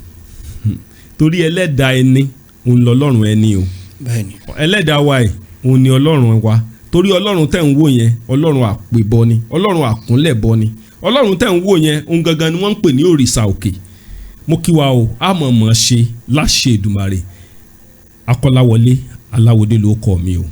torí ẹlẹ́dàá ẹni òun lọ́lọ́run ẹni o. Ẹlẹ́dàá wa ẹ̀ òun ni Ọlọ́run wa, torí Ọlọ́run tẹ̀ ń wò yẹn, Ọlọ́run àpèbọ ni, Ọlọ́run àkúnlẹ̀bọ ni. Ọlọ́run tẹ̀ ń wò yẹn, òun gangan ni wọ́n ń pè ní òrìṣà òkè. Mo kí wa o, a mọ̀ mọ̀ ṣe láṣẹ Èdùmàrè. Akọ́láwọlé Aláwọdé ló kọ́ mi o.